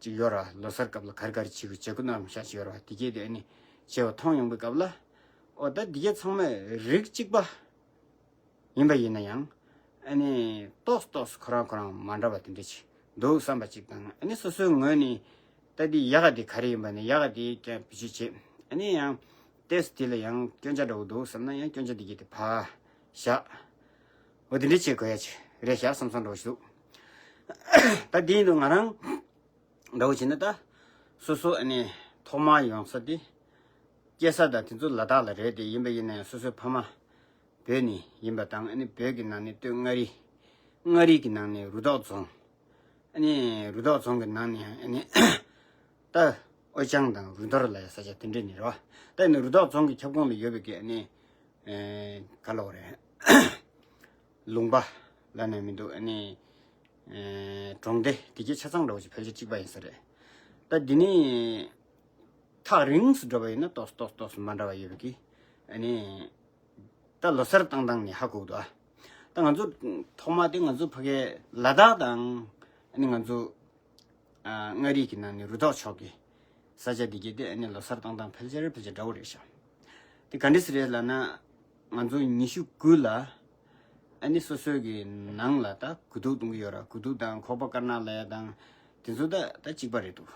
ཅིག་ཡོད་ར། ལོ་གསར་སྐབས་ལ་ག་རེ་ག་རེ་བྱེད་དགོས་བྱེད་དགོས་རྣམས་ཤ་ཅིག་ཡོད་ར། དེ་གས་དེ་ཨ་ནི་བྱས་པ་མཐོང་ཡོང་པའི་སྐབས་ལ། ཨོ་ད་དེ་གས་ཚང་མ་རིགས་གཅིག་པ་ཡིན་པ་ཡིན་ན་ཡང་། ཨ་ནི་ཏོག་ཙམ་ཏོག་ཙམ་ཁོ་རང་ཁོ་རང་མ་འདྲ་བ་དེ་འདྲ་ཅིག་འདུག་བསམ་པ་ཅིག་དང་། ཨ་ནི་སོ་སོའི་ངོས་ནས་ད་དེ་ཡག་ག་དེ་ག་རེ་ཡིན་པ་ནི་ཡག་ག་དེ་ཀྱང་བེད་སྤྱོད་བྱེད། ཨ་ནི་ཡང་ཏོག་ཙམ་དེ་ལ་ཡང་སྐྱོན་ཆ་འདྲ་བོ་འདུག་བསམ་ན་ཡང་སྐྱོན་ཆ་དེ་གས་དེ་ཕར་བཞག་འོ་དེ་འདྲ་བྱེད་དགོས་ཡ་ཅིག་རེད་ཤག་བསམ་བསམ་འདྲ་བོ་ཞིག་འདུག་ད་དེ་ཡིན་དུས་ང་རང་འདྲ་བོ་བྱས་ན་ད་སོ་སོ་ཨ་ནི་ཐོག་མར་ཡོང་ས་དེ་སྐྱེས་ས་དང་དེ་ཚོ་ལ་དྭགས་ལ་རེད་དེ། ཡིན་པ་ཡིན་ན་ཡང་སོ་སོའི་ཕ་མ་བོད་ནས་ཡིན་པ་དང་། ཨ་ནི་བོད་ཀྱི་ནང་ནས་སྟོད་མངའ་རིས། མངའ་རིས་ཀྱི་ནང་ནས་རུ་ཐོག་རྫོང་། ཨ་ནི་རུ་ཐོག་རྫོང་གི་ནང་ནས་ཨ་ནི་ད་ཨོ་ཅང་དང་རུ་ཐོར་ལ་ཡ་ས་ཆ་དེ་འདྲ་ནས་རེད་བ། ད་ཨ་ནི་རུ་ཐོག་རྫོང་གི་ཁྱབ་ཁོངས་ལ་ཡོད་པའི་གི་ཨ་ནི་ཨེ་ག་ལབ་དགོས་རེད། ལུང་པ་ལབ་ན་མི་འདུག་ཨ་ནི་ཨེ་གྲོང་སྡེ་དེ་གའི་ཆ་ཚང་འདྲ་བོ་ཞིག་ཕལ་ཆེར་གཅིག་པ་ཡིན་ས་རེད། ད་འདི་ནི་ཐག་རིང་སུ་འགྲོ་བ་ཡིན་ན་ཏོག་ཙམ་ཏོག་ཙམ་ཏོག་ཙམ་མ་འདྲ་བ་ཡོད་པའི་གི་ཨ་ནི། ད་ལོ་གསར་བཏང་སྟངས་ནི་ཧ་གོ་གི་འདུག་ཨ། ད་ང་ཚོ་ཐོག་མ་དེ་ང་ཚོ་ཕ་གའི་ལ་དྭགས་དང་ཨ་ནི་ང་ཚོ་ཨ་མངའ་རིས་ཀྱི་ནང་ནས་རུ་ཐོག་ཕྱོགས་ཀྱི་ས་ཆ་འདི་གས་དེ་ཨ་ནི་ལོ་གསར་བཏང་སྟངས་ཕལ་ཆེར་ཕལ་ཆེར་འདྲ་བོ་རེད་ཤག་དེ་ག་འདྲ་སེ་རེད་ལབ་ན། ང་ཚོ་ཉི་ཤུ་དགུ་ལ་ཨ་ནི་སོ་སོའི་གི་ནང་ལ་ད་དགུ་ཐུག་གཏོང་གི་ཡོད་ར། དགུ་ཐུག་དང་ཁོག་པ་དཀར་ནག་ལབ་ཡ་དང་དེ་ཚོ་ད་ད་གཅིག་པ་རེད་འདུག་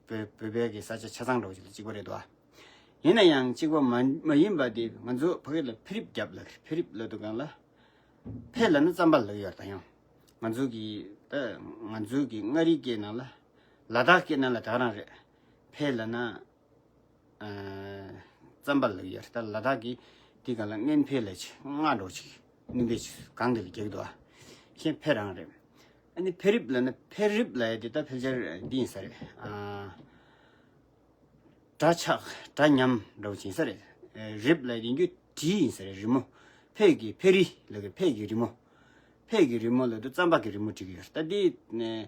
བོད་བོད་པའི་གི་ས་ཆ་ཆ་ཚང་འདྲ་བོ་ཅིག་ལ་གཅིག་པ་རེད་འདུག་ཨ། ཡིན་ན་ཡང་གཅིག་པ་མ་མ་ཡིན་པ་དེ་ང་ཚོ་ཕ་གི་ལ་ཕེ་རིབ་རྒྱབ་ལབ་རེད། ཕེ་རིབ་ལབ་དུས་སྒང་ལ་ཕེ་ལབ་ན་རྩམ་པ་ལབ་ཡོད་རེད། ད་ཡང་ང་ཚོ་གི་ད་ང་ཚོ་གི་མངའ་རིས་སྐད་ནང་ལ་ལ་དྭགས་སྐད་ནང་ལ་ད་ག་རང་རེད། ཕེ་ལབ་ན་ཨ་རྩམ་པ་ལབ་ཡོད་རེད། ད་ལ་དྭགས་ཀྱི་དེ་སྒང་ལ་མངན་ཕེ་ལབ་ཅིག་མངར་འདྲ་བོ་ཅིག་སྣུམ་པའི་ཅིག་གང་དེ་ལ་རྒྱག་གི་འདུག་ཨ། ཁྱེད་ཕེ་རང་རེད། ཨ་ནི་ཕེ་རིབ་ལབ་ན་ཕེ་རིབ་ལབ་ཡ་དེ་ད་ཕལ་ཆེར་འདི་ཡིན་ས་རེད། ཨ། སྒྲ་ཆག་སྒྲ་ཉམས་འདྲ་བོ་ཅིག་ཡིན་ས་རེད། རིབ་ལབ་ཡིན་རྒྱུ་དྲི་ཡིན་ས་རེད། རི་མོ། ཕས་ཀྱི་ཕེ་རི་ལབ་ཀྱི་ཕས་ཀྱི་རི་མོ། ཕས་ཀྱི་རི་མོ་ལབ་དུས་རྩམ་པ་གི་རི་མོ་བྲིས་ཀྱི་ཡོད་རེད། ད་འདི་ནས་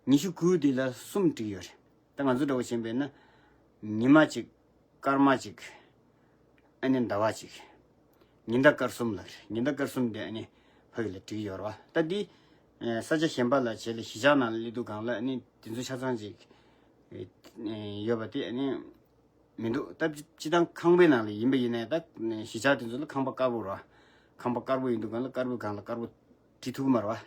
ཉི་ཤུ་དགུ་འདི་ལ་གསུམ་བྲིས་ཀྱི་ཡོད་རེད། ད་ང་ཚོ་འདྲ་བོ་བྱས་པས་ན་ཉི་མ་གཅིག་སྐར་མ་གཅིག་ཨ་ནི་ཟླ་བ་གཅིག་ཉི་ཟླ་སྐར་གསུམ་ལབ་རེད། ཉི་ཟླ་སྐར་གསུམ་དེ་ཨ་ནི་ཕ་གི་ལ་བྲིས་ཡོད་རེད་བ། ད་འདི་ས་ཆ་གཞན་པ་ལ་བྱས་ལ་གཞིས་ཆགས་ནང་ལ་སླེབས་དུས་སྒང་ལ་ཨ་ནི་དེ་ཚོ་ཆ་ཚང་ཅིག་ཡོད་པ་དེ་ཨ་ནི་མི་འདུག་ད་སྤྱི་བཏང་ཁང་པའི་ནང་ལ་ཡིན་པ་ཡིན་ནའི་ད་གཞིས་ཆགས་དེ་ཚོ་ལ་ཁང་པ་དཀར་པོ་རེད་བ། ཁང་པ་དཀར་པོ་ཡིན་དུས་སྒང་ལ་དཀར་པོའི་སྒང་ལ་དཀར་པོ་བྲིས་ཐུབ་ཀྱི་མ་རེད་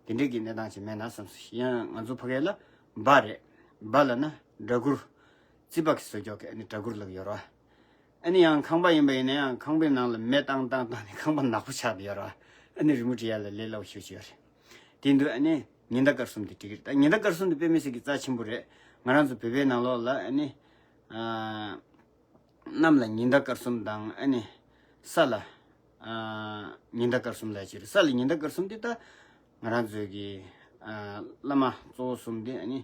བ། དེ་འདྲས་ཀྱི་གནས་སྟངས་ཅིག་མེད་ན་བསམ་སོང་། ཡང་ང་ཚོ་ཕ་གི་ལ་སྦ་རེད། སྦ་ལབ་ན་སྦྲ་གུར། རྩིས་པ་གི་བཟོ་ཀྱོག་གི་ཨ་ནི་སྦྲ་གུར་ལབ་ཀྱི་ཡོད་རེད་བ། ཨ་ནི་ཡང་ཁང་པ་ཡིན་པ་ཡིན་ན་ཡང་ཁང་པའི་ནང་ལ་མེ་བཏང་བཏང་བཏང་ནས་ཁང་པ་ནག་པོ་ཆགས་བསྡད་ཡོད་རེད་བ། ཨ་ནི་རི་མོ་བྲིས་ཡ་ལ་ལས་སླ་པོ་ཞེ་པོ་ཅིག་ཡོད་རེད། དེ་དུས་ཨ་ནི་ཉི་ཟླ་སྐར་གསུམ་དེ་བྲིས་ཀྱི་རེད། ད་ཉི་ཟླ་སྐར་གསུམ་དེ་དཔེ་མི་སྲིད་ཀྱི་རྩ་ཆེན་པོ་རེད། ང་རང་ཚོ་བོད་པའི་ནང་ལོགས་ལ་ཨ་ནི་ཨ་གནམ་ལ་ཉི་ཟླ་སྐར་གསུམ་དང་ཨ་ནི་ས་ལ་ཨ་ཉི་ཟླ་སྐར་གསུམ་ལབ་ཀྱི་རེད། ས་ལ་ཉི་ཟླ་སྐར་གསུམ་དེ་ད་ང་རང་ཚོའི་གི་ཨ་བླ་མ་གཙོ་བོ་གསུམ་དེ་ཨ་ནི་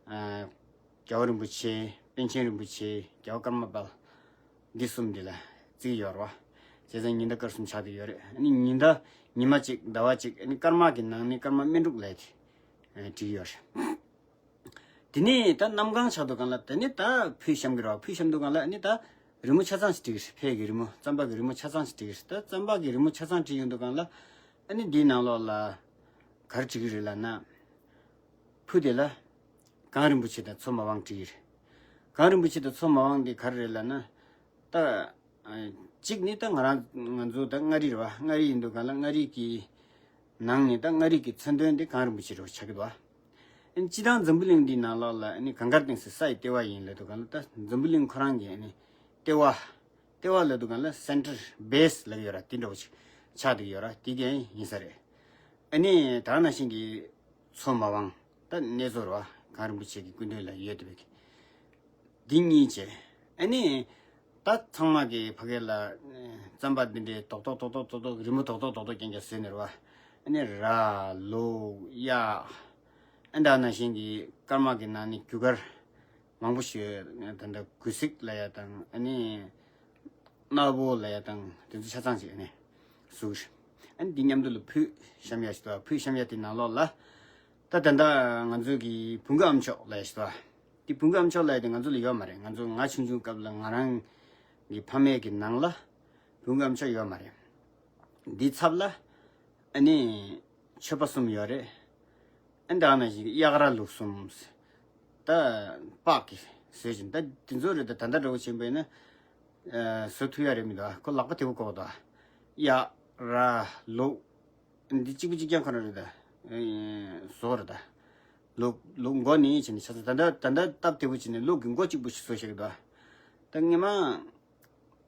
ཨ་རྒྱལ་བ་རིན་པོ་ཆེ། པཎ་ཆེན་རིན་པོ་ཆེ། རྒྱལ་བ་ཀརྨ་པ། འདི་གསུམ་འདི་ལ་བརྩི་གི་ཡོད་རེད་བ། བྱས་ཙང་ཉི་ཟླ་སྐར་གསུམ་ཆགས་བསྡད་ཡོད་རེད། ཨ་ནི་ཉི་ཟླ་ཉི་མ་གཅིག་ཟླ་བ་གཅིག་ཨ་ནི་སྐར་མ་གི་ནང་ནས་སྐར་མ་སྨེ་དྲུག་ལབ་དེ་བྲིས་ཡོད་རེད། དེ་ནས་ད་གནམ་གང་ཆགས་དུས་སྒང་ལ་དེ་ནས་ད་ཕུ་བཤམས་ཀྱི་རེད་བ། ཕུ་བཤམས་དུས་སྒང་ལ་ཨ་ནི་ད་རི་མོ་ཆ་ཚང་ཞིག་བྲིས་ཀྱི་རེད། ཕས་ཀྱི་རི་མོ་རྩམ་པ་གི་རི་མོ་ཆ་ཚང་ཞིག་བྲིས་ཀྱི་རེད། ད་རྩམ་པ་གི་རི་མོ་ཆ་ཚང་བྲིས་ཡོང་དུས་སྒང་ལ་ཨ་ནི་འདིའི་ནང་ལོགས་ལ་ག་རེ་བྲིས་ཀྱི་རེད་ལབ་ན། ཕུ་དེ་ལ་གངས་རིན་པོ་ཆེ་དང་མཚོ་མ་དབང་བྲིས་ཀྱི་རེད། གངས་རིན་པོ་ཆེ་དང་མཚོ་མ་དབང་དེ་ག་རེ་རེད་ལབ་ན། ད་གཅིག་ནི་ད་ང་རང་ང་ཚོ་ད་མངའ་རིས་རེད་བ། མངའ་རིས་ཡིན་དུས་སྒང་ལ་མངའ་རིས་ཀྱི་ནང་ནས་ད་མངའ་རིས་ཀྱི་མཚོན་དོན་དེ་གངས་རིན་པོ་ཆེ་རེད་བ། ཆགས་ཀྱི་འདུག་བ། ཨ་ནི་སྤྱི་བཏང་འཛམ་བུ་གླིང་འདིའི་ནང་ལོགས་ལ་ཨ་ནི་གངས་དཀར་ལྡན་ས་ས་ཡི་ལྟེ་བ་ཡིན་ལབ་དུས་སྒང་ལ་ད་འཛམ་བུ་གླིང་ཁོ་རང་གི་ཨ་ནི་ལྟེ་བ། ལྟེ་བ་ལབ་དུས་སྒང་ལ་སེན་ཊར་བྷེ་སི་ལབ་ཀྱི་ཡོད་ར། དེ་འདྲ་བོ་ཅིག་ཆགས་བསྡད་ཀྱི་ཡོད་ར། དེ་གས་ཡིན་ས་རེད། ཨ་ནི་ད་ག་ནང་བཞིན་གྱི་མཚོ་མ་དབང་ད་གནས་མཚོ་རེད་བ། གངས་རིན་པོ་ཆེ་གི་སྐུ་མདུན་ལ་ཡོད་བསྡད་པའི་འདི་གཉིས་བྱས། ཨ་ནི་ད་ཚང་མ་གི་ཕ་གི་ལ་རྩམ་པ་འདི་འདྲའི་རྡོག་རྡོག་རྡོག་རྡོག་རྡོག་རྡོག་རི་མོ་རྡོག་རྡོག་རྡོག་རྡོག་རྐྱང་རྐྱང་བཟོས་ནས་རེད་བ། ཨ་ནི་ར་ལུག་གཡག་ཨ་ད་ག་ནང་བཞིན་གྱི་སྐར་མ་གི་ནང་ནས་རྒྱུ་སྐར། མང་པོ་ཞིག་ད་ལྟ་གུས་ཤིག་ལབ་ཡ་དང་ཨ་ནི་ནག་པོ་ལབ་ཡ་དང་དེ་ཚོ་ཆ་ཚང་ཅིག་ཨ་ནི་བཟོ་གི་རེད། ཨ་ནི་འདི་མཉམ་དུ་ལ་ཕུད་བཤམས་ཡ་ཞིག་འདུག་ཕུད་བཤམས་ཡ་དེ་ནང་ལོགས་ལ་ད་ད་ལྟ་ང་ཚོ་གི་བུམ་དགའ་ཨ་མཆོག་ལབ་ཡ་ཞིག་འདུག་དེ་བུམ་དགའ་ཨ་མཆོག་ལབ་ཡ་དེ་ང་ཚོ་ལ་ཡོད་མ་རེད། ང་ཚོ་ང་ཆུང་ཆུང་སྐབས་ལ་ང་རང་གི་ཕ་མེས་ཀྱི་ནང་ལ་བུམ་དགའ་ཨ་མཆོག་ཡོད་མ་རེད། འདི་ཚབ་ལ་ཨ་ནི་མཆོད་པ་གསུམ་ཡོད་རེད། ཨ་ནི་ད་ནང་བཞིན་གཡག་རྭ་ལུག་གསུམ། ད་སྤགས་ཀྱི་བཟོས་ཅིང་ད་དེ་ཚོ་རེད། ད་ད་ལྟ་འདྲ་བོ་བྱས་པས་ན་བཟོ་ཐུབ་ཡ་རེད་མི་འདུག་ཁོ་ལག་པ་དེ་བོ་བཀོག་འདུག་གཡག་རྭ་ལུག་འདི་གཅིག་པུ་གཅིག་རྐྱང་ཁོ་རང་རེད་ད། བཟོ་རེད་ད། ལུག་ལུག་མགོ་ནི་བྱས་ནས་ཆ་ཚང་ད་ལྟ་ད་ལྟ་སྟབས་བདེ་བོ་བྱས་ནས་ལུག་གི་མགོ་གཅིག་པུ་ཞིག་བཟོ་ཤེས་ཀྱི་འདུག་ད་སྔོན་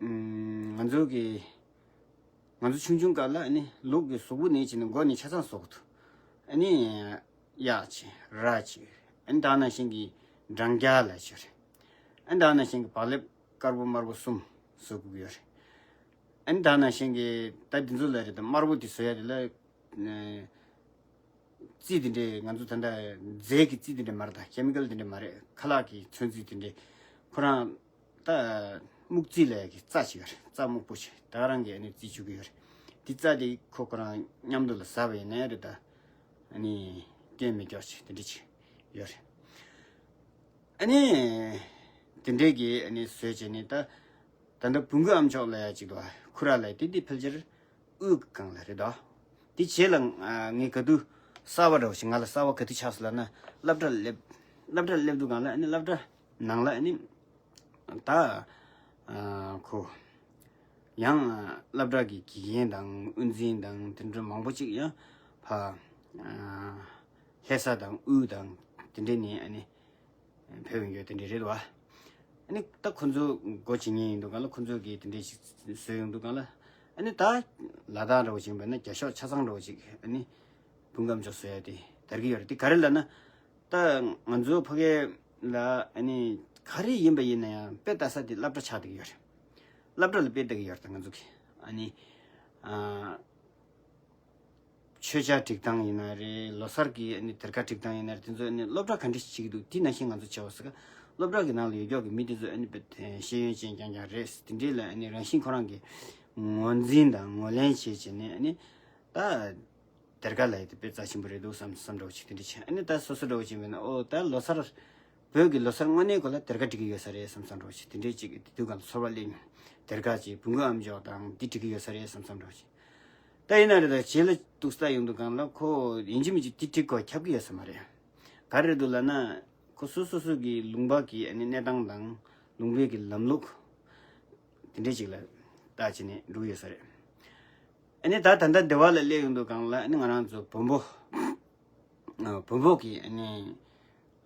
མ། ང་ཚོ་གི་ང་ཚོ་ཆུང་ཆུང་སྐབས་ལ་ཨ་ནི་ལུག་གི་གཟུགས་པོ་ནས་བྱས་ནས་མགོ་ནས་ཆ་ཚང་བཟོ་གི་འདུག་ཨ་ནི་གཡག་བྱས་རྭ་བྱས་ཨ་ནི་ད་ནང་བཞིན་གྱི་འབྲང་རྒྱ་ལ་བྱས་རེད། ཨ་ནི་ད་ནང་བཞིན་གྱི་བག་ལེབ་དཀར་པོ་དམར་པོ་གསུམ་བཟོ་དགོས་ཀྱི་ཡོད་རེད། ཨ་ནི་ད་ནང་བཞིན་གྱི་ད་འདི་ཚོ་ལ་རེད་ད་དམར་པོ་དེ་བཟོ་ཡ་དེ་ལ། རྩིས་དེ་འདྲས་ང་ཚོ་ད་ལྟ་རྫས་ཀྱི་རྩིས་དེ་འདྲས་མ་རེད་ད། ཀེ་མི་ཀལ་དེ་འདྲས་མ་རེད། ཁ་ལག་གི་ཚོན་རྩིས་དེ་འདྲས་ཁོ་རང་ད་སྨུག་རྩིས་ལབ་ཡ་གི་རྩ་ཅིག་ཡོད་རེད། རྩ་སྨུག་པོ་ཞིག་ད་ག་རང་གིས་ཨ་ནི་རྩིས་བཅུག་གི་ཡོད་རེད། དེ་རྩ་དེ་ཁོ་ཁོ་རང་མཉམ་དུ་ལ་ཟ་བ་ཡིན་ན་རེད་ད། ཨ་ནི་སྐྱོན་མེད་སྐྱོ་ཞིག་དེ་འདྲས་ཅིག་ཡོད་རེད། ཨ་ནི་དེ་འདྲས་ཀྱི་ཨ་ནི་བཟོས་བྱས་ནས་ད། ད་ལྟ་བུམ་དགའ་ཨ་མཆོག་ལབ་ཡ་ཅིག་འདུག་ཁུ་ར་ལབ་ཡ་དེ་འདི་ཕལ་ཆེར་དབུས་སྒང་ལ་རེད་དོ། དེ་རྗེས་ལ་ང་ངས་ག་དུས་གསར་པ་འདྲ་བོ་ཞིག་ང་ལ་གསར་པ་ག་དུས་ཆགས་སོང་ལབ་ན་སློབ་གྲྭ་ལ་སླེབས། སློབ་གྲྭ་ལ་སླེབས་དུས་སྒང་ལ་ཨ་ནི་སློབ་གྲྭ་ནང་ལ་ཨ་ནི་ད་ཁོ་ཡང་སློབ་གྲྭ་གི་དགེ་རྒན་དང་དབུ་འཛིན་དང་དེ་འདྲ་མང་པོ་ཅིག་ཡང་ཕ་ལྷ་ས་དང་དབུས་དང་དེ་འདྲ་ནས་ཨ་ནི། ཕེབས་ཡོང་རྒྱུ་དེ་འདྲ་རེད་བ། ཨ་ནི་ད་ཁོ་ཚོ་སྒོ་འབྱེད་མཁན་ཡིན་འདུག་ག་ལ། ཁོ་ཚོ་གིས་དེ་འདྲ་ཞིག་བཟོས་ཡོང་འདུག་ག་ལ། ཨ་ནི་ད་ལ་དྭགས་འདྲ་བོ་ཞིག་ཡིན་པ་ན་རྒྱ་ཤོག་ཆ་ཚང་འདྲ་བོ་ཞིག་ཨ་ནི་བུམ་དགའ་ཨ་མཆོག་བཟོ་ཡ་དེ་དར་གྱི་ཡོད་རེད། དེ་ག་རེ་ལབ་ན་ད་ང་ཚོ་ཕ་གི་ལ་ཨ་ནི་ག་རེ་ཡིན་པ་ཡིན་ན་ཡང་དཔེ་ལྟ་ས་དེ་སློབ་གྲྭ་ཆགས་བསྡད་ཀྱི་ཡོད་རེད། སློབ་གྲྭ་ལ་དཔེ་ལྟ་གི་ཡོད་རེད་ད་ང་ཚོ་གི་ཨ་ནི། ཨ། མཆོད་ཆས་སྒྲིག་སྟངས་ཡིན་ན་རེད། ལོ་གསར་གྱི་ཨ་ནི་སྡེར་ཁ་སྒྲིག་སྟངས་ཡིན་ན་རེད། དེ་ཚོ་ཨ་ནི་སློབ་གྲྭ་ག་འདྲ་ཞིག་བྱེད་ཀྱི་འདུག་དེ་ནང་བཞིན་ང་ཚོ་བྱེད་པ་ཟེར་ག་སློབ་གྲྭ་གི་ནང་ལ་ཡོད་ཀྱོག་གི་མི་དེ་ཚོ་ཨ་ནི་དཔེ་ཤེས་ཡོན་ཅན་རྐྱང་རྐྱང་རེད། དེ་འདྲས་ལ་ཨ་ནི་རང་བཞིན་ཁོ་རང་གི་ངོས་འཛིན་དང་ངོས་ལེན་བྱེད་བྱས་ནས་ཨ་ནི་ད་སྡེར་ཁ་ལ་ཡི་དེ་དཔེ་རྩ་ཆེན་པོ་རེད་འདུག་བསམ་བསམ་འདྲ་བོ་ཅིག་དེ་འདྲས་བྱས། ཨ་ནི་ད་སོ་སོ་འདྲ་བོ་ཅིག་མིན་ན་ཨོ་ད་ལོ་གསར་བོད་ཀྱི་ལོ་གསར་དངོས་གནས་གོ་ལ་སྡེར་ཁ་སྒྲིག་གི་ཡོད་ས་རེད་བསམ་བསམ་འདྲ་བོ་ཅིག་དེ་འདྲས་ཅིག་དེ་དུས་གང་ལ་ཚོར་བ་སླེབས་མྱོང་། སྡེར་ཁ་ཅིག་བུ་མགོ་ཨ་མཆོག་དང་འདི་སྒྲིག་གི་ཡོད་ས་རེད་བསམ་བསམ་འདྲ་བོ་ཅིག་ད་ཡིན་ན་རེད་ད་རྗེས་ལ་འདུག་ས་ཡོང་དུས་གང་ལ་ཁོ་ཡིན་གཅིག་མིན་གཅིག་འདི་སྒྲིག་དགོས་ཁྱབ་ཀྱི་ཡོད་ས་མ་རེད། ག་རེ་རེད་འདུག་ལབ་ན་ཁོ་སོ་སོ་སོ་གི་ལུང་པ་གི་ཨ་ནི་གནས་སྟངས་དང་ལུང་པའི་གི་ལམ་ལུགས་དེ་འདྲས་ཅིག་ལ་ལྟ་བྱས་ནས་འགྲོ་གི་ཡོད་ས་རེད། ཨ་ནི་ད་ད་ལྟ་སྡེ་བ་ལ་སླེབས་ཡོང་དུས་གང་ལ་ཨ་ནི་ང་རང་ཚོ་བོན་པོ། ཨ་བོན་པོ་གི་ཨ་ནི་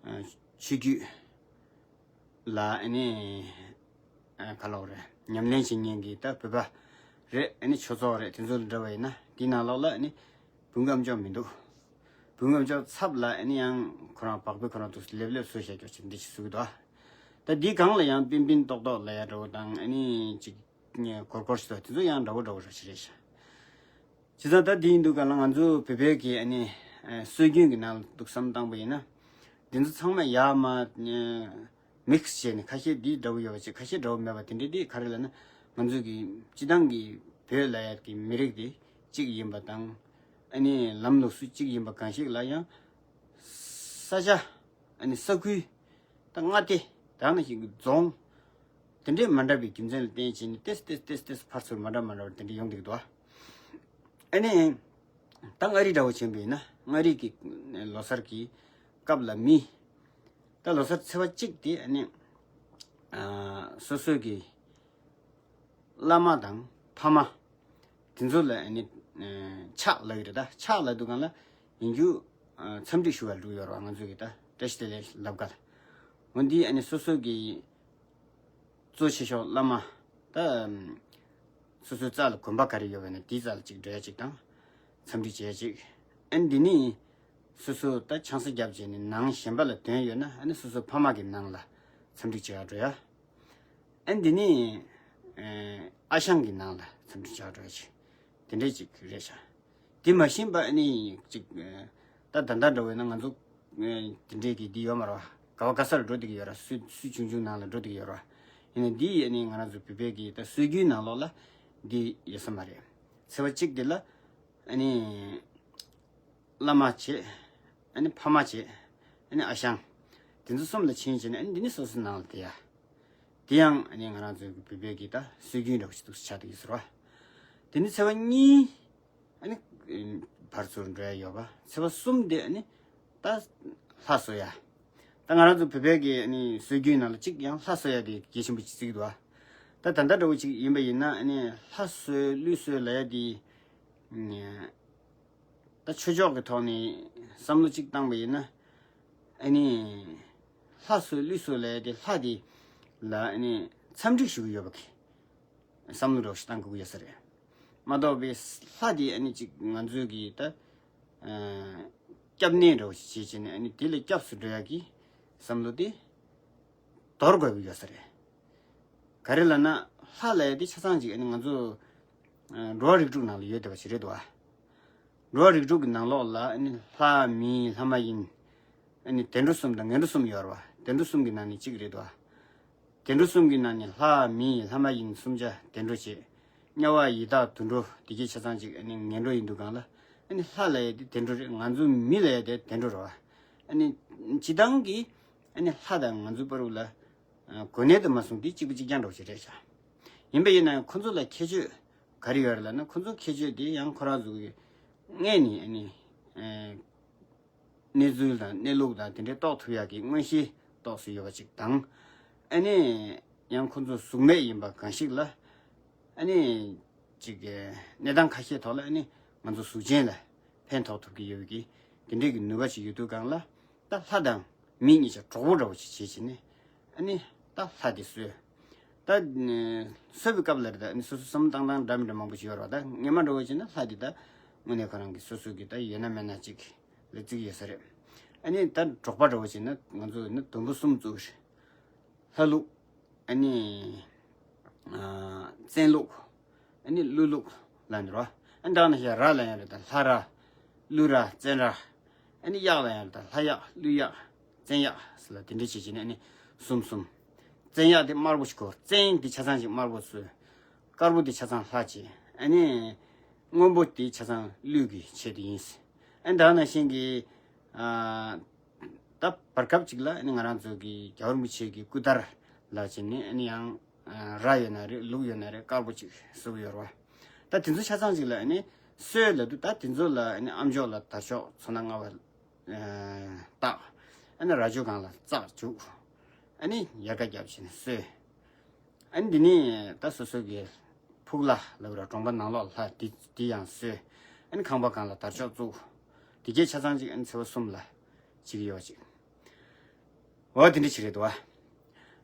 ཨ་ཆོས་བརྒྱུད་ལ་ཨ་ནི་ཨ་ག་ལབ་རེད། ཉམས་ལེན་བྱེད་མཁན་གྱི་ད་བོད་པ་རེད། ཨ་ནི་ཆོས་ཚོགས་རེད། དེ་ཚོ་ལ་འདྲ་བ་ཡིན་ན་དེའི་ནང་ལོགས་ལ་ཨ་ནི་བུམ་དགའ་ཨ་མཆོག་མི་འདུག་བུམ་དགའ་ཨ་མཆོག་ཚབ་ལ་ཨ་ནི་ཡང་ཁོ་རང་བག་ཕེབས་ཁོ་རང་འདུག་ལེབ་ལེབ་བཟོས་བཞག་ཀྱོག་ཅིག་འདི་ཞིག་བཟོ་གི་འདུག་ད་འདིའི་སྒང་ལ་ཡང་པིན་པིན་ཏོག་ཏོག་ལབ་ཡ་འདྲ་བོ་དང་ཨ་ནི་ཅིག་སྒོར་སྒོར་ཞིག་དང་དེ་ཚོ་ཡང་འདྲ་བོ་འདྲ་བོ་ར་ཞིག་རེད་ཤག་བྱས་ཙང་ད་འདི་ཡིན་དུས་ག་ལ་ང་ཚོ་བོད་པའི་གི་ཨ་ནི་ཨ་སྲོལ་རྒྱུན་གྱི་ནང་ལ་འདུག་བསམ་བཏང་པ་ཡིན་ན། འདི་ཚོ་ཚང་མ་ཡར་མར་མིག་སི་བྱས་ནས་ཁ་ཤས་འདི་འདྲ་བོ་ཡོད་པ་ཅིག་ཁ་ཤས་འདྲ་བོ་མེད་པ་དེ་འདྲས་འདི་ག་རེ་ལབ་ན། ང་ཚོ་གི་སྤྱི་བཏང་གི་བོད་ལབ་ཡ་གི་མི་རིགས་འདི་གཅིག་ཡིན་པ་དང་། ཨ་ནི་ལམ་ལུགས་སྲོལ་གཅིག་ཡིན་པ་གང་ཞིག་ལ་ཡང་ས་ཆ་ཨ་ནི་ས་ཁུལ། ད་མངའ་སྡེ་དེ་ནང་བཞིན་གྱི་རྫོང་དེ་འདྲའི་མ་འདྲ་བའི་རྒྱུ་མཚན་ལ་བརྟེན་བྱས་ནས་ཏེས་ཏེས་ཏེས་ཏེས་ཕར་ཚུར་མ་འདྲ་མ་འདྲ་བ་དེ་འདྲ་ཡོང་གི་འདུག་ཨ་ནི་ད་མངའ་རིས་འདྲ་བོ་ཕྱིན་པ་ཡིན་ན་མངའ་རིས་ཀྱི་ལོ་གསར་གྱི་སྐབས་ལ་མི་ད་ལོ་གསར་ཚེས་པ་གཅིག་དེ་ཨ་ནི་ཨ་སོ་སོའི་གི་བླ་མ་དང་ཕ་མ་དེ་ཚོ་ལ་ཨ་ནི་ཨ་ཕྱག་ལབ་ཀྱི་རེད། ད་ཕྱག་ལབ་དུས་སྒང་ལ་ཡིན་རྒྱུ་ཨ་འཚམས་འདྲི་ཞུ་བར་འགྲོ་གི་ཡོད་རེད་བ། ང་ཚོ་གི་ད་བཀྲ་ཤིས་བདེ་ལེགས་ལབ་ག་ལ། འོ་འདི་ཨ་ནི་སོ་སོ་གི་གཙོ་ཆེ་ཤོས་བླ་མ་ད་སོ་སོའི་རྩ་ལ་དགོན་པ་ག་རེ་ཡོད་པ་ན་དེའི་རྩ་ལ་ཅིག་འགྲོ་ཡ་ཅིག་དང་འཚམས་འདྲི་བྱེད་ཡ་ཅིག་ཨ་ནི་འདི་ནི་སོ་སོ་ད་ཆང་ས་བརྒྱབ་བྱས་ནས་ནང་གཞན་པ་ལ་དོན་ཡོད་ན་ཨ་ནི་སོ་སོའི་ཕ་མ་གི་ནང་ལ་འཚམས་འདྲི་བྱེད་ཡ་འགྲོ་ཡ། ཨ་འདི་ནི་ཨ་ཨ་ཞང་གི་ནང་ལ་འཚམས་འདྲི་བྱ་འགྲོ་ཡ་ཅིག་དེ་འདྲས་ཅིག་རེད་ཤག་དེ་མ་ཤེས་པ་ཨ་ནི་ཅིག་ད་ད་ལྟ་འདྲ་བས་ན་ང་ཚོ་དེ་འདྲས་ཀྱི་འདི་ཡོད་མ་རེད་ ག་བ་ག་ས་ལ་འགྲོ་བསྡད་ཀྱི་ཡོད་ར། སུ་སུ་ཆུང་ཆུང་ནང་ལ་འགྲོ་བསྡད་ཀྱི་ཡོད་ར། ཡིན་ན་འདི་ཨ་ནི་ང་རང་ཚོ་བོད་པའི་གི་ད་སྲོལ་རྒྱུན་ནང་ལོགས་ལ་འདི་ཡོད་ས་མ་རེད། ཚེས་པ་གཅིག་འདི་ལ་ཨ་ནི། བླ་མ་བྱེད། ཨ་ནི་ཕ་མ་བྱེད། ཨ་ནི་ཨ་ཞང་། དེ་ཚོ་གསུམ་ལ་ཕྱིན་བྱས་ནས་ཨ་ནི་འདི་ནི་སོ་སོའི་ནང་ལ་བསྡད་ཡ། དེ་ཡང་ཨ་ནི་ང་རང་ཚོའི་བོད་པའི་གི་ད་སྲོལ་རྒྱུན་འདྲ་བོ་ཞིག་འདུག་ཆགས་བསྡད་ཀྱི་ཟེར་བ། དེ་ནི་ཚེས་པ་གཉིས་ཨ་ནི་བར་ཚུར་འགྲོ་ཡ་ཡོད་པ། ཚེས་པ་གསུམ་དེ་ཨ་ནི་ད་ལྷ་གསོལ་ཡ། ད་ང་རང་ཚོ་བོད་པའི་གི་ཨ་ནི་སྲོལ་རྒྱུན་ནང་ལ་གཅིག་ཡང་ལྷ་གསོལ་ཡ་དེ་གལ་ཆེན་པོ་ཅིག་བརྩི་གི་འདུག་ཨ། ད་ད་ལྟ་འདྲ་བོ་ཅིག་ཡིན་པ་ཡིན་ན་ཨ་ནི་ལྷ་གསོལ་ཀླུ་གསོལ་ལབ་ཡ་དེ། ད་ཆོས་ཕྱོགས་ཀྱི་ཐོག་ནས་བསམ་བློ་གཅིག་བཏང་པ་ཡིན་ན། ཨ་ནི། ལྷ་གསོལ་ཀླུ་གསོལ་ལབ་ཡ་དེ་ལྷ་དེ་ལ་ཨ་ནི་འཚམས་འདྲི་ཞུ་གི་ཡོད་པ་གི་བསམ་བློ་འདྲ་བོ་ཞིག་བཏང་དགོས་ཀྱི་ཡོད་ས་རེད། མ་གཏོགས་པའི་ལྷ་དེ་ཨ་ནི་ཅིག་ང་ཚོའི་གི་ད། སྐྱབས་གནས་འདྲ་བོ་ཞིག་བྱེད་བྱས་ནས་ཨ་ནི་དེ་ལས་སྐྱབས་སུ་འགྲོ་ཡ་གི་བསམ་བློ་དེ་དོར་དགོས་ཀྱི་ཡོད་ས་རེད། ག་རེ་ལབ་ན་ལྷ་ལབ་ཡ་དེ་ཆ་ཚང་ཅིག་ཨ་ནི་ང་ཚོ་འགྲོ་བ་རིགས་དྲུག་ནང་ལ་ཡོད་བསྡད་པ་ཞིག་རེད་འདུག་ཨ། འགྲོ་བ་རིགས་དྲུག་གི་ནང་ལོགས་ལ་ཨ་ནི་ལྷ་མི་ལྷ་མ་ཡིན། ཨ་ནི་བདེ་འགྲོ་གསུམ་དང་ངན་འགྲོ་གསུམ་ཡོད་རེད་བ། བདེ་འགྲོ་གསུམ་གྱི་ནང་ནས་གཅིག་རེད་འདུག་ཨ། བདེ་འགྲོ་གསུམ་གྱི་ནང་ནས་ལྷ་མི་ལྷ་མ་ཡིན་གསུམ་ཆ་བདེ་འགྲོ་བྱེད། དམྱལ་བ་ཡི་དྭགས་དུད་འགྲོ་དེ་གའི་ཆ་ཚང་ཅིག་ཨ་ནི་ངན་འགྲོ་ཡིན་དུས་སྒང་ལ། ཨ་ནི་ལྷ་ལབ་ཡ་དེ་བདེ་འགྲོ་རེད། ང་ཚོ་མི་ལབ་ཡ་དེ་བདེ་འགྲོ་རེད་བ། ཨ་ནི་སྤྱི་བཏང་གི་ཨ་ནི་ལྷ་དང་ང་ཚོའི་བར་ལ་གོ་གནས་དུ་མ་སོང་དེ་གཅིག་པ་གཅིག་རྐྱང་འདྲ་བོ་ཞིག་རེད་ཤག་ཡིན་པ་ཡིན་ན་ཡང་ཁོ་ཚོ་ལ་ཁྱད་ཆོས་ག་རེ་ཡོད་རེད་ལབ་ན། ཁོ་ཚོ་ཁྱད་ཆོས་དེ་ཡང་ཁོ་རང་ཚོ་གི་སྔས་ནས་ཨ་ནི། གནས་ཚུལ་དང་གནས་ལུགས་དང་དེ་འདྲའི་རྟོགས་ཐུབ་ཡག་གི་མངོན་ཤེས་རྟོགས་སུ་ཡོད་པ་ཅིག་དང་། ཨ་ནི་ཡང་ཁོ་ཚོ་གཟུགས་མེད་ཡིན་པ་གང་ཞིག་ལ། ཨ་ནི་ཅིག་གནས་སྟངས་ཁ་ཤས་ཐོག་ལ་ཨ་ནི་ང་ཚོ་གཟུགས་ཅན་ལ་ཕན་ཐོགས་ཐུབ་ཀྱི་ཡོད་པའི་གི་དེ་འདྲའི་གི་ནུས་པ་ཅིག་ཡོད་དུས་སྒང་ལ། ད་ལྷ་དང་མི་གཉིས་ཆ་གྲོགས་པོ་འདྲ་བོ་ཅིག་བྱེད་བྱས་ནས་ཨ་ནི་ད་ལྷ་དེ་གསོལ། ད་གསོལ་བའི་སྐབས་ལ་རེད། ད་ཨ་ནི་སོ་སོ་བསམ་བློ་བཏང་སྟངས་འདྲ་མི་འདྲ་མང་པོ་ཞིག་ཡོད་རེད་བ། ད་སྔོན་མ་འདྲ་བོ་བྱས་ན་ལྷ་དེ་ད་དངོས་གནས་ཁོ་རང་གི་སོ་སོ་གི་ད་ཡོད་ན་མེད་ན་ཅིག་ལ་བརྩི་གི་ཡོད་ས་རེད། ཨ་ནི་ད་འབྲོག་པ་འདྲ་བོ་བྱས་ན་ང་ཚོ་ནི་དུམ་བུ་གསུམ་བཙུགས། ལྷ་ལུག་ཨ་ནི་བཙན་ལུག་ཨ་ནི་ཀླུ་ལུག་ལབ་འདུག་ར། ཨ་ནི་ད་ནི་ཡ་ར་ལབ་ཡ་རེད། ད་ལྷ་ར། ཀླུ་ར། བཙན་ར། ཨ་ནི་གཡག་ལབ་ཡ་རེད། ད་ལྷ་གཡག་ཀླུ་གཡག་བཙན་གཡག་ཟེར་ལ་དེ་འདྲ་བྱེད་བྱས་ནས་ཨ་ནི་གསུམ་གསུམ། བཙན་གཡག་དེ་དམར་པོ་ཞིག་གོ། བཙན་དེ་ཆ་ཚང་ཞིག་དམར་པོ་བཟོས། དཀར་པོ་དེ་ཆ་ཚང་ལྷ་བྱས། ཨ་ནི་སྔོན་པོ་དེ་ཆ་ཚང་ཀླུ་གི་ཆེད་དུ་ཡིན། ཨ་ནི་ད་ནང་བཞིན་གྱི་ཨ། ད་བར་སྐབས་ཅིག་ལ་ཨ་ནི་ང་རང་ཚོ་གི་རྒྱལ་བ་རིན་པོ་ཆེ་གི་སྐུ་དར་ལ་བྱས་ནས་ཨ་ནི་ཡང་ར་ཡོད་ན་རེད། ལུག་ཡོད་ན་རེད། དཀར་པོ་ཅིག་བཟོ་གི་ཡོད་རེད་བ། ད་དེ་ཚོ་ཆ་ཚང་ཅིག་ལ་ཨ་ནི་གསོལ་ལབ་དུས་ད་དེ་ཚོ་ལ་ཨ་ནི་ཨ་མཆོག་ལ་དར་ལྕོག་ཚོགས་སྣ་ལྔ་པ་བཏགས། ཨ་ནི་རྭ་ཅོ་སྒང་ལ་ཙག་བྱུག་ཨ་ནི་ཡལ་ག་བརྒྱབ་བྱས་ནས་གསོལ། ཨ་ནི་འདི་ནི་ད་སོ་སོ་གི་ཕུག་ལྷ་ལབ་ར། གྲོང་པ་ནང་ལོགས་ལྷ་འདི་འདི་ཡང་གསོལ། ཨ་ནི་ཁང་པ་སྒང་ལ་དར་ལྕོག་བཙུགས། དེ་གའི་ཆ་ཚང་ཅིག་ཨ་ནི་ཚེས་པ་གསུམ་ལ་བྱེད་ཀྱི་ཡོད་ཅིག་འོ་དེ་འདྲ་ཅིག་རེད་འདུག་བ།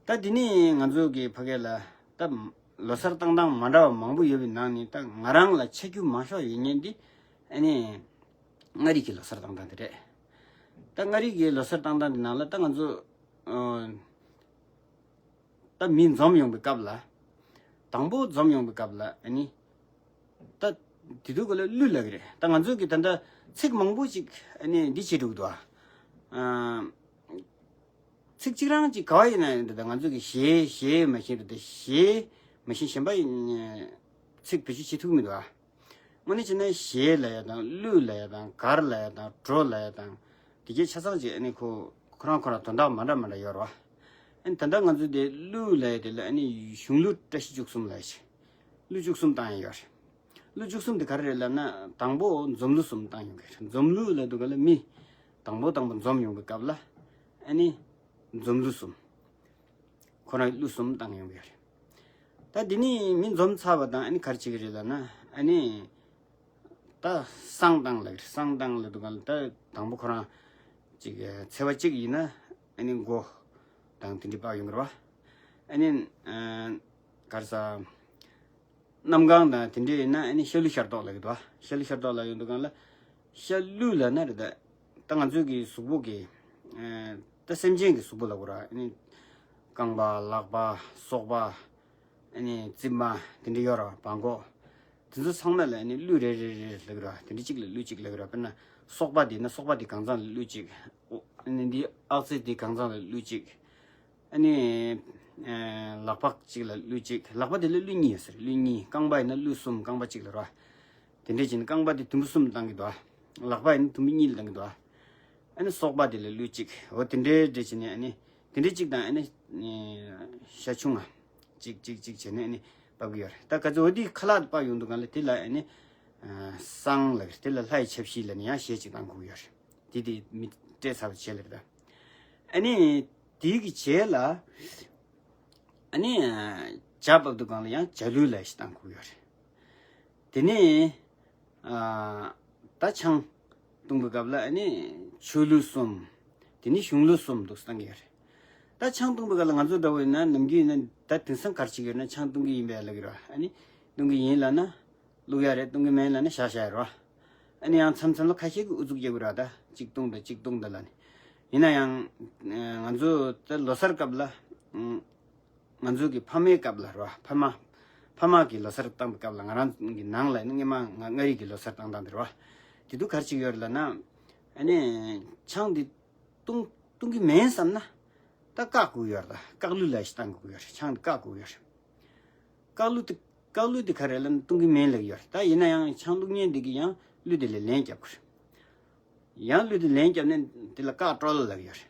ད་འདི་ནི་ང་ཚོ་གི་ཕ་གི་ལ་ད་ལོ་གསར་བཏང་སྟངས་མ་འདྲ་བ་མང་པོ་ཡོད་པའི་ནང་ནས་ད་ང་རང་ལ་ཆ་རྒྱུས་མང་ཤོས་ཡོད་མཁན་འདི་ཨ་ནི་མངའ་རིས་ཀྱི་ལོ་གསར་བཏང་སྟངས་དེ་རེད། ད་མངའ་རིས་ཀྱི་ལོ་གསར་བཏང་སྟངས་འདི་ནང་ལ་ད་ང་ཚོ་ཨ། ད་མི་འཛོམས་ཡོང་པའི་སྐབས་ལ། དང་པོ་འཛོམས་ཡོང་པའི་སྐབས་ལ་ཨ་ནི། ད་དེ་དུས་ག་ལ་གླུ་ལབ་ཀྱི་རེད། ད་ང་ཚོ་གི་ད་ལྟ་ཚིག་མང་པོ་ཅིག་ཨ་ནི་འདི་བྱེད་འགྲོ་གི་འདུག་ཨ། ཚིག་གཅིག་རང་ཅིག་ག་བ་ཡིན་ན་ཡང་ད་ལྟ་ང་ཚོ་གི་གཞས་གཞས་མ་ཤེས་ད་ལྟ་གཞས་མ་ཤེས་གཞན་པ་ཡིན་ཚིག་བེད་སྤྱོད་བྱེད་ཐུབ་མི་འདུག་ཨ། དངོས་གནས་བྱས་ན་གཞས་ལབ་ཡ་དང་གླུ་ལབ་ཡ་དང་གར་ལབ་ཡ་དང་བྲོ་ལབ་ཡ་དང་དེ་གའི་ཆ་ཚང་ཅིག་ཨ་ནི་ཁོ་ཁོ་རང་ཁོ་རང་དོན་དག་མ་འདྲ་མ་འདྲ་ཡོད་རེད་བ། ཨ་ནི་ད་ལྟ་ང་ཚོ་དེ་གླུ་ལབ་ཡ་དེ་ལ་ཨ་ནི་གཞུང་གླུ་བཀྲ་ཤིས་བཅུ་གསུམ་ལབ་ཡ་ཞིག་གླུ་བཅུ་གསུམ་བཏང་ཡ་ཡོད་རེད། གླུ་བཅུ་གསུམ་དེ་ག་རེ་རེད་ལབ་ན་དང་པོ་འཛོམས་གླུ་གསུམ་བཏང་ཡོང་གི་རེད། འཛོམས་གླུ་ལབ་དུས་ག་ལ་མི་དང་པོ་དང་པོ་འཛོམས་ཡོང་པའི་སྐབས་ལ་ཨ་ནི་འཛོམས་གླུ་གསུམ། ཁོ་རང་གླུ་གསུམ་བཏང་ཡོང་གི་རེད། ད་འདི་ནི་མི་འཛོམས་ཚར་བ་དང་ཨ་ནི་ག་རེ་བྱེད་ཀྱི་རེད་ལབ་ན་ཨ་ནི། ད་བསང་བཏང་ལབ་ཀྱི་རེད། བསང་བཏང་ལབ་དུས་ག་ལ་ད་དང་པོ་ཁོ་རང་ཅིག་ཚེས་པ་གཅིག་ཡིན་ན་ཨ་ནི་མགོ་དང་དེ་འདྲའི་པགས་ཡོང་གི་རེད་བ། ཨ་ནི་ག་རེ་ཟ། གནམ་གང་དང་དེ་འདྲ་ཡིན་ན་ཨ་ནི་ཤ་ལུ་ཤར་ཏོག་ལབ་ཀྱི་འདུག་བ། ཤ་ལུ་ཤར་ཏོག་ལབ་ཡོང་དུས་ག་ལ། ཤ་ལུ་ལབ་ན་རེད་ད། ད་ང་ཚོའི་གི་གཟུགས་པོ་གི་ཨ། ད་སེམས་ཅན་གྱི་གཟུགས་པོ་ལབ་དགོས་ར། ཨ་ནི་རྐང་པ་ལག་པ་སོག་པ། ཨ་ནི་རྩིབ་མ་དེ་འདྲ་ཡོད་ར། བྲང་ཁོག་དེ་ཚོ་ཚང་མ་ལ་ཨ་ནི་གླུ་རེ་རེ་རེ་ལབ་ཀྱི་ར། དེ་འདྲ་གཅིག་ལ་གླུ་གཅིག་ལབ་ཀྱི་ར། དཔེར་ན་སོག་པ་དེ་ན་སོག་པ་དེ་གང་ཚང་ལ་གླུ་གཅིག་ཨོ་ ཨ་ནི་འདི་ཨག་ཙི་དེ་གང་ཚང་ལ་གླུད་གཅིག་ཨ་ནི་ཨ་ལག་པ་གཅིག་ལ་གླུད་གཅིག་ལག་པ་དེ་ལ་གླུད་གཉིས་ཡོད་ཟེར། གླུད་གཉིས། རྐང་པ་ཡིན་ན་གླུད་གསུམ། རྐང་པ་གཅིག་ལ་རོ། དེ་འདྲས་བྱས་ནས་རྐང་པ་དེ་དུམ་བུ་གསུམ་བཏང་གི་འདུག་ལག་པ་ཡིན་ན་དུམ་བུ་གཉིས་ལ་བཏང་གི་འདུག་ཨ་ནི་སོག་པ་དེ་ལ་གླུད་གཅིག་འོ་དེ་འདྲས་འདྲས་བྱས་ནས་ཨ་ནི་དེ་འདྲས་གཅིག་དང་ཨ་ནི་ཤ་ཆུང་ང་གཅིག་གཅིག་གཅིག་བྱས་ནས་ཨ་ནི་ཕབ་གི་ཡོད་རེད། ད་ག་ཚོད་འོ་དེ་ཁ་ལག་ཕབ་ཡོང་དུས་སྒང་ལ་དེ་ལ་ཨ་ནི་བསང་ལབ་རེད། དེ་ལ་ལྷའི་ཆབ་ཞིག་ལབ་ནས་ཡང་གཞས་གཅིག་བཏང་དགོས་ཀྱི་ཡོད་རེད། དེ་དེ་མི་སྤྲད་ཚར་བའི་རྗེས་ལ་རེད་ད། ཨ་ནི་དེའི་གི་རྗེས་ལ་ཨ་ནི་ཇ་ཕབ་དུས་སྒང་ལ་ཡང་ཇ་གླུད་ལབ་ཞིག་བཏང་དགོས་ཀྱི་ཡོད་རེད། དེ་ནས་ཨ་ད་ཆང་བཏུང་པའི་སྐབས་ལ་ཨ་ནི་ཆོས་གླུད་གསུམ། དེ་ནས་གཞུང་གླུད་གསུམ་འདུག་སེ་བཏང་གི་ཡོད་རེད། ད་ཆང་བཏུང་པའི་སྐབས་ལ་ང་ཚོ་འདྲ་བོ་ཡིན་ན་ནམ་རྒྱུན་ཡིན་ན་ད་དེང་སང་ག་རེ་བྱེད་ཀྱི་ཡོད་ན་ཆང་བཏུང་གི་ཡིན་པས་ལབ་ཀྱི་རེད་བ། ཨ་ནི་བཏུང་གི་ཡིན་ལབ་ན་བླུག་ཡ་རེད། བཏུང་གི་མིན་ལབ་ན་བཞག་བཞག་ཡ་རེད་བ། ཨ་ནི་ཡང་མཚམས་མཚམས་ལ་ཁ་ཤས་ཀྱིས་ཨུ་ཚུགས་རྒྱག་གི་རེད་བ། ད་གཅིག་བཏུང་དང་གཅིག་བཏུང་དང་ལབ་ནས། ཡིན་ན་ཡང་ང་ཚོ་ད་ལོ་གསར་སྐབས་ལ་ང་ཚོ་གི་ཕ་མའི་སྐབས་ལ་རེད་བ། ཕ་མ་ཕ་མ་གི་ལོ་གསར་བཏང་པའི་སྐབས་ལ་ང་རང་གི་ནང་ལ་ནི་སྔས་མ་ང་མངའ་རིས་ཀྱི་ལོ་གསར་བཏང་སྟངས་དེ་རེད་བ། དེ་དུས་ག་རེ་བྱེད་ཀྱི་ཡོད་རེད་ལབ་ན། ཨ་ནི་ཆང་འདི་བཏུང་བཏུང་གི་མིན་བསམ་ན་ད་བཀག་དགོས་ཡོད་རེད། ད་བཀག་གླུད་ལབ་ཞིག་བཏང་དགོས་ཡོད་རེད། ཆང་འདི་བཀག་དགོས་ཡོད་རེད། བཀག་གླུད་དེ་བཀག་གླུད་དེ་ག་རེ་ལབ་ན་བཏུང་གི་མིན་ལབ་ཀྱི་ཡོད་རེད། ད་ཡིན་ན་ཡང་ཆང་བླུག་མཁན་འདི་གིས་ཡང་གླུད་དེ་ལ་ལན་རྒྱབ་དགོས་རེད། ཡང་གླུད་དེ་ལན་རྒྱབ་ནས་དེ་ལ་བཀག་སྤྲོད་ལབ་ཀྱི་ཡོད་རེད།